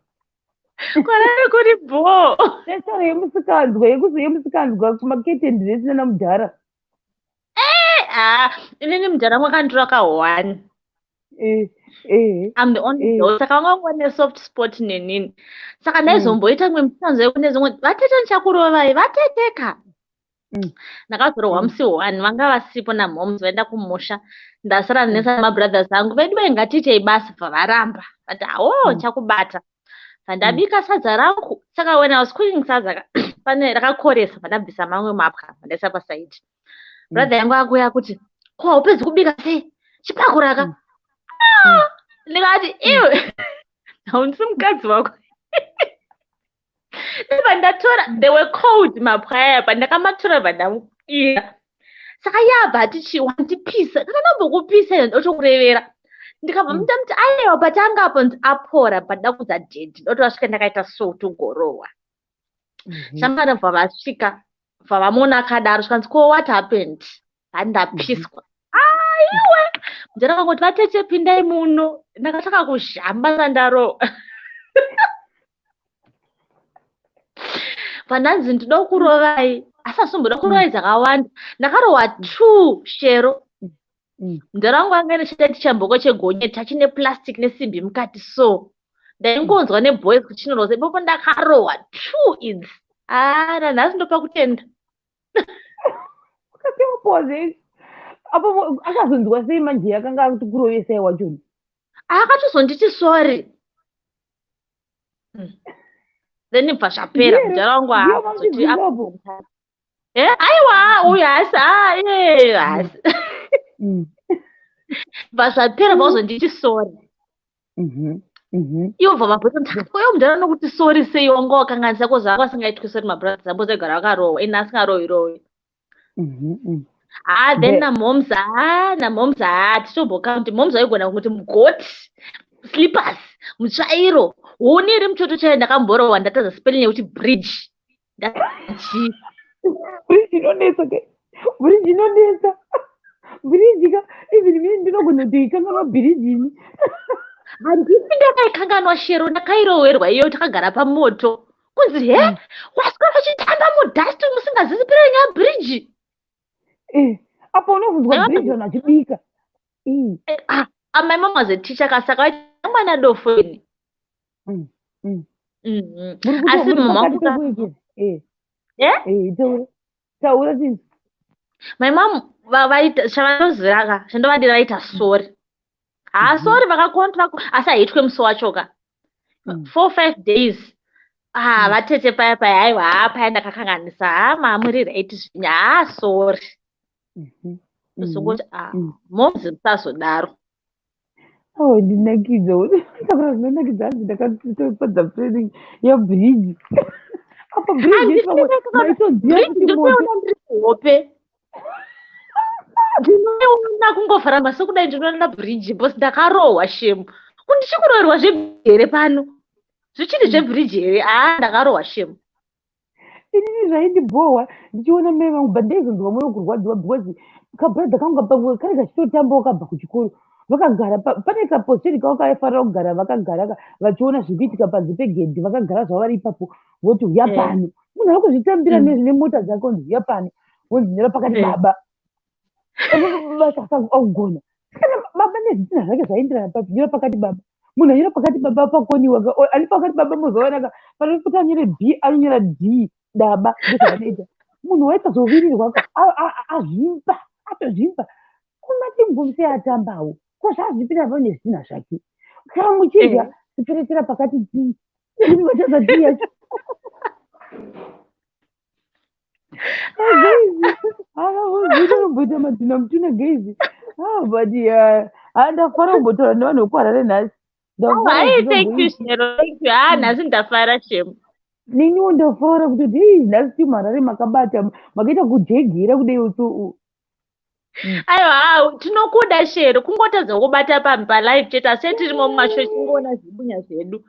S5: Kwarari kuri bho.
S1: Taitaura yemusikanzwa yekuzi yemusikanzwa kumakete ndinesi nana mudhara.
S5: Ah, inini mudhara mwakanditora ka one.
S1: Eh, eh.
S5: I'm the only
S1: Eh.
S5: girl. Saka vanga vangova nesoft spot nenini. Saka ndaizomboita mumwe musikanzwa yekune zimwe vatete ndichakurovai vateteka. Ndakazorohwa musi one vanga vasipo namhoms vaenda kumusha. Ndasara ndinesa mabrothers angu vedu vai ngatiitei basa bva varamba. Vati awo chakubata. Ndabika sadza rangu. Saka when I was cooking sadza pane rakakoresa pandabvisa mamwe mapwa ndaisa pasaidi. Brother yangu akuuya kuti ko haupedzi kubika sei? Chipakuraka. Ah! Ndikati iwe haundisi mukadzi wako. Ndobva ndatora they were cold mapwa aya pandakamatora bva ndamukira. Saka yabva ati wandipisa kana ndambokupisa ine ndotokurevera. Ndikabva ndamuti aiwa patanga apo nzi apora but ndakudza dhedhi ndotovasvika ndakaita so togorohwa. Shamwari bva vasvika bva vamuona akadaro zvikanzi ko what happened? Handapiswa. Aiwe! Mudhara vangoti vatete pindai muno. Ndakatanga kuzhamba sandarohwa. Pandanzi ndinoda kukurovai asi handisomboda kurovai dzakawanda. Ndakarohwa 2 shero. Mudhara wangu anga ane chitaiti chamboko chegonyeti achine plastic nesimbi mukati so. Ndaingonzwa neboys kuti chinorohwa sei. Ipapo ndakarohwa 2 idzi. Ah, nanhasi ndopa kutenda.
S1: Wakapiwa pose. Apo akazonzwa sei manje akanga akuti kurovesai wachona.
S5: Akatozonditi sorry. Then bva zvapera mudhara wangu
S1: Ndiye
S5: haazoti
S1: mamudzingapo.
S5: Eh, aiwa uyu haasi ah, eh, haasi. Bva zvapera vazonditi sorry. Ivo bva mabhota uyo mudhara nokuti sorry sei wanga wakanganisa kozi anga asingaitwi sorry mabrothers ambo aigara akarohwa ini asingarohwi rohwi. Ah, then namoms ah, namoms ah, tichombokaunti moms vaigona kuti mugoti slippers mutsvairo huni iri muchoto chaiyo ndakamborohwa ndatadza spelling yekuti bridge. Ndachi.
S1: Bridge inonetsa ke. Bridge inonetsa. Bridge ka even mini ndinogona kutoikanganwa bridge ini.
S5: Handisi ndakaikanganwa, Shero. Ndakairowerwa iyo takagara pamoto, kunzi he, waswera uchitamba mudust musingazivi pirenya bridge.
S1: Apo unobvunzwa bridge vanhu vachibika.
S5: Ah, my mom was a teacher ka, saka vaiti mwana dofo ini. Asi mama
S1: wangu, taura.
S5: My mom vaita chavanoziva ka, chandovadira, vaita sorry. Haa, sorry, vakakontra, asi haitwe musi wacho ka, 4, 5 days. Ah, vatete paya paya, aiwa, haa, paya ndakakanganisa. Haa, mamuri right zvinyi. Haa, sorry. Zongoti ah, moms, musazodaro.
S1: Oh, ndinakidza takura zvinonakidza. Hanzi ndakatopedza training yebridge. Apa bridge maitodziya
S5: kuti moto. Hope ndinoiona kungovhara maso kudai, ndinoona bridge, because ndakarohwa shame. Kundichikuroverwa zvebridge here pano? Zvichiri zvebridge here? Haa, ndakarohwa shame.
S1: Inini zvaindibhohwa ndichiona mai vangu, but ndaizonzwa mwoyo kurwadziwa because kabrother kangu pamwe kari kachitotambawo, kabva kuchikoro, vakagara pane kaposition kavo kaifanira kugara, vakagara vachiona zviri kuitika panze pegedhi, vakagara zvavo vari ipapo, voti uya pano. Munhu ari kuzvitambira nemota dzake, onzi uya pano, wonzi nyora pakati baba. Basa akugona kana baba nezvitina zvake zvaenderana papi? Nyora pakati baba. Munhu anyora pakati baba pakoniwa, ari pakati baba mozoonaka panopota anyore B, anonyora D, daba. Ndozvavanoita. Munhu waitozowirirwa azvimba, atozvimba kumati atambawo ko zvazvipinda pano nezvitina zvake. Kana muchidya, siperetera pakati t, vatadza t yacho. Akanomboita madhina mutuna guys. But ndafara kumbotaura nevanhu vekuHarare nhasi.
S5: Hai, thank you, Shero, thank you. Ah, nhasi ndafara shame.
S1: Neniwo ndafara kutoti ei, nhasi timu Harare makabata, makaita kujegera kudai so.
S5: Aiwa, tinokuda Shero, kungotadza kubata palive chete, asi tirimo mumasho chingoona zvibunya zvedu.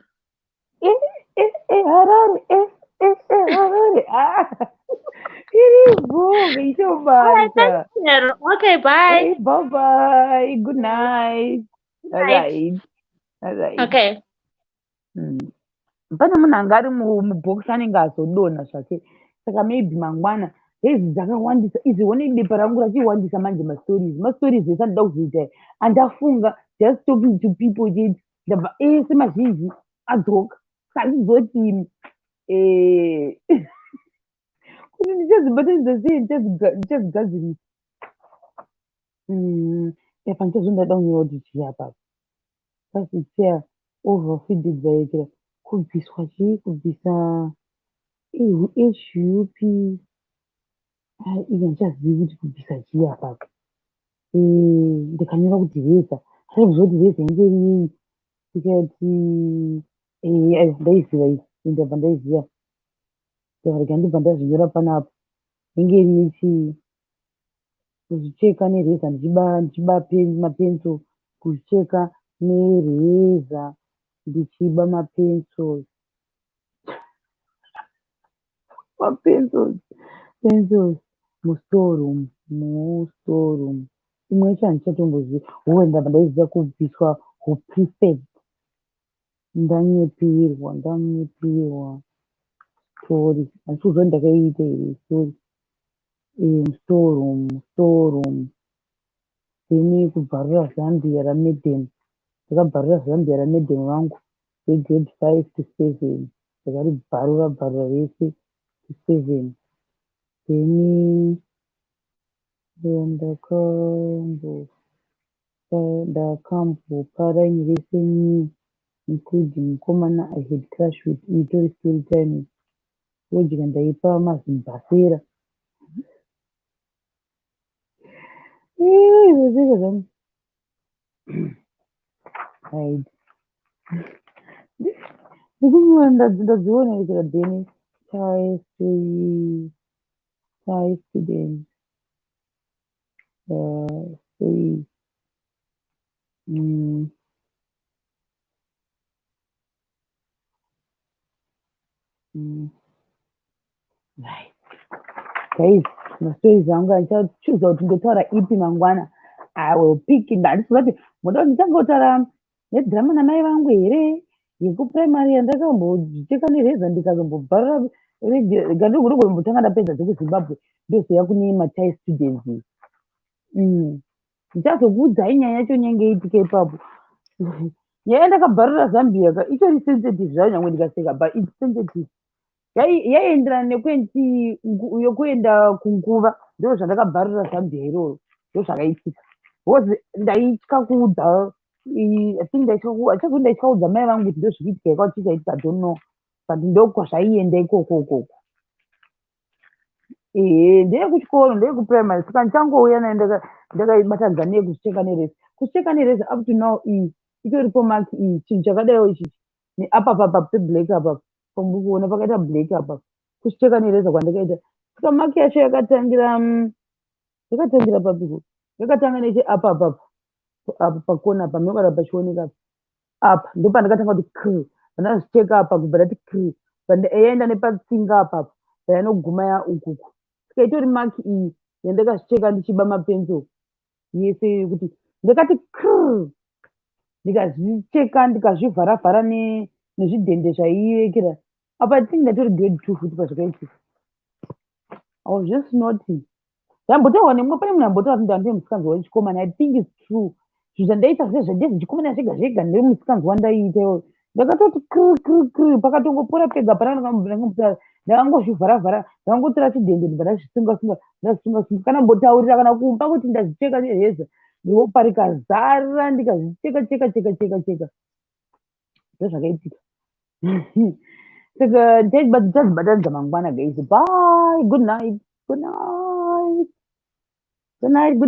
S1: Harare, Harare iripo ichobata.
S5: Okay, bye.
S1: Bye bye, good night. All right.
S5: Okay.
S1: Pane munhu anga ari mubhokisi anenge azodonha zvake, saka maybe mangwana. Hezi dzakawandisa izvi, one bepa rangu rachiwandisa manje. Mastories ese andida kuzoita, andafunga just talking to people chete, ndabva ese mazhinji adzoka. Saka handizoti kuti ndichazibatanidza sei, ndichazigadzirisa. Apa ndichazondoda kunyora kuti chii apapo. Chair overfeeded, kubviswa chii? Kubvisa hup. Iyo handichazivi kuti kubvisa chii apapo. Ndikanyora kuti razor, handichaziva kuti razor inge iri yei. Ndikati ndaiziva iyi, ndabva ndaiziva. Rega ndibva ndazvinyora panapa. Inge iri yechii? Kuzvicheka nereza ndichiba mapencil, kuzvicheka nereza ndichiba mapencils, mapencils, pencils mustoreroom, mustoreroom. Imwe yacho handichatombozivi. Hoo, ndabva ndaiziva, kubviswa huprefect. Ndanyepirwa, ndanyepirwa story. Handisi kuziva kuti ndakaiita here story. Mustoreroom, mustoreroom. Then kubvarura zambia ramadam. Ndakabvarura zambia ramadam vangu vegrade 5 to 7. Ndakaribvarura bvarura rese to 7. Then ndakambopa raini rese new, including mukomana I had crush with. Itori story time. Fodya ndaipa mazimbasera. Zvaseka zvangu. Right. Ndikunyora, ndadziona here? Then chai story, chai student stories. Right. Guys, mastories angu andichachuza kuti ndotaura ipi mangwana. I will pick. Handisi kuti muda kuti nditange kutaura. Nedrama namai vangu here yekupuraimari yandakambocheka nereza, ndikazombobvarura gandogorogombotanga ndapedza dzekuZimbabwe, ndozoya kune maChai students. Ndichazokuudzai nyaya yacho nyenge iitike ipapo. Nyaya yandakabvarura Zambia ka itori sensitive zvayo, nyangwe ndikaseka, but it's sensitive. Yaienderana yokuenda kunguva. Ndo zvandakabvarura Zambia iroro, ndo zvakaitika, because ndaitya kuudza, I think ndaitya kuudza mai vangu kuti ndo zvikuitika ikao chichaitika. I don't know, but ndokwazvaienda ikoko ukoko. Ehe, ndeyekuchikoro, ndeyekupuraimari. Saka ndichangouya nayo ndakaibatanidza neyekuzvicheka nereza. Kuzvicheka nereza, up to now iyi itoripo mark iyi. Chinhu chakadaiwo ichichi neapapapa peblack, apapa pamuri kuona pakaita black apa, kuzvicheka nereza kwandakaita. Saka mark yacho yakatangira papiko? Yakatanga neche apa apapa apa pakona apa, munogara pachioneka apa. Ndopandakatanga kuti kr, pandazvicheka apa, kubva ndati kr, yaenda nepatsinga apapa, payanoguma yaukuku. Saka itori mark iyi yandakazvicheka ndichiba mapencil yese, yekuti ndakati kr, ndikazvicheka, ndikazvivharavhara nezvidhende zvairekera apa. I think ndatori grade 2 futi pazvakaitika. I was just noting zvambotaurwa nemumwe. Pane munhu ambotaura kuti ndandine musikanzwa wechikomana. I think it's true. Zvinhu zvandaita zvezvechikomana zvega zvega, ndemusikanzwa wandaiita iwoyo. Ndakatoti kr kr kr, pakatongopora pega. Pana ndakangozvivharavhara, ndakangotora chidhende, ndibva ndazvisunga sunga, ndazvisunga sunga. Kana mbotaurira kana kumba kuti ndazvicheka nereza, ropa rikazara, ndikazvicheka cheka cheka cheka cheka. Ndozvakaitika. Saka ndichadzibatanidza mangwana. Guys, bye, good night, good night, good night, good.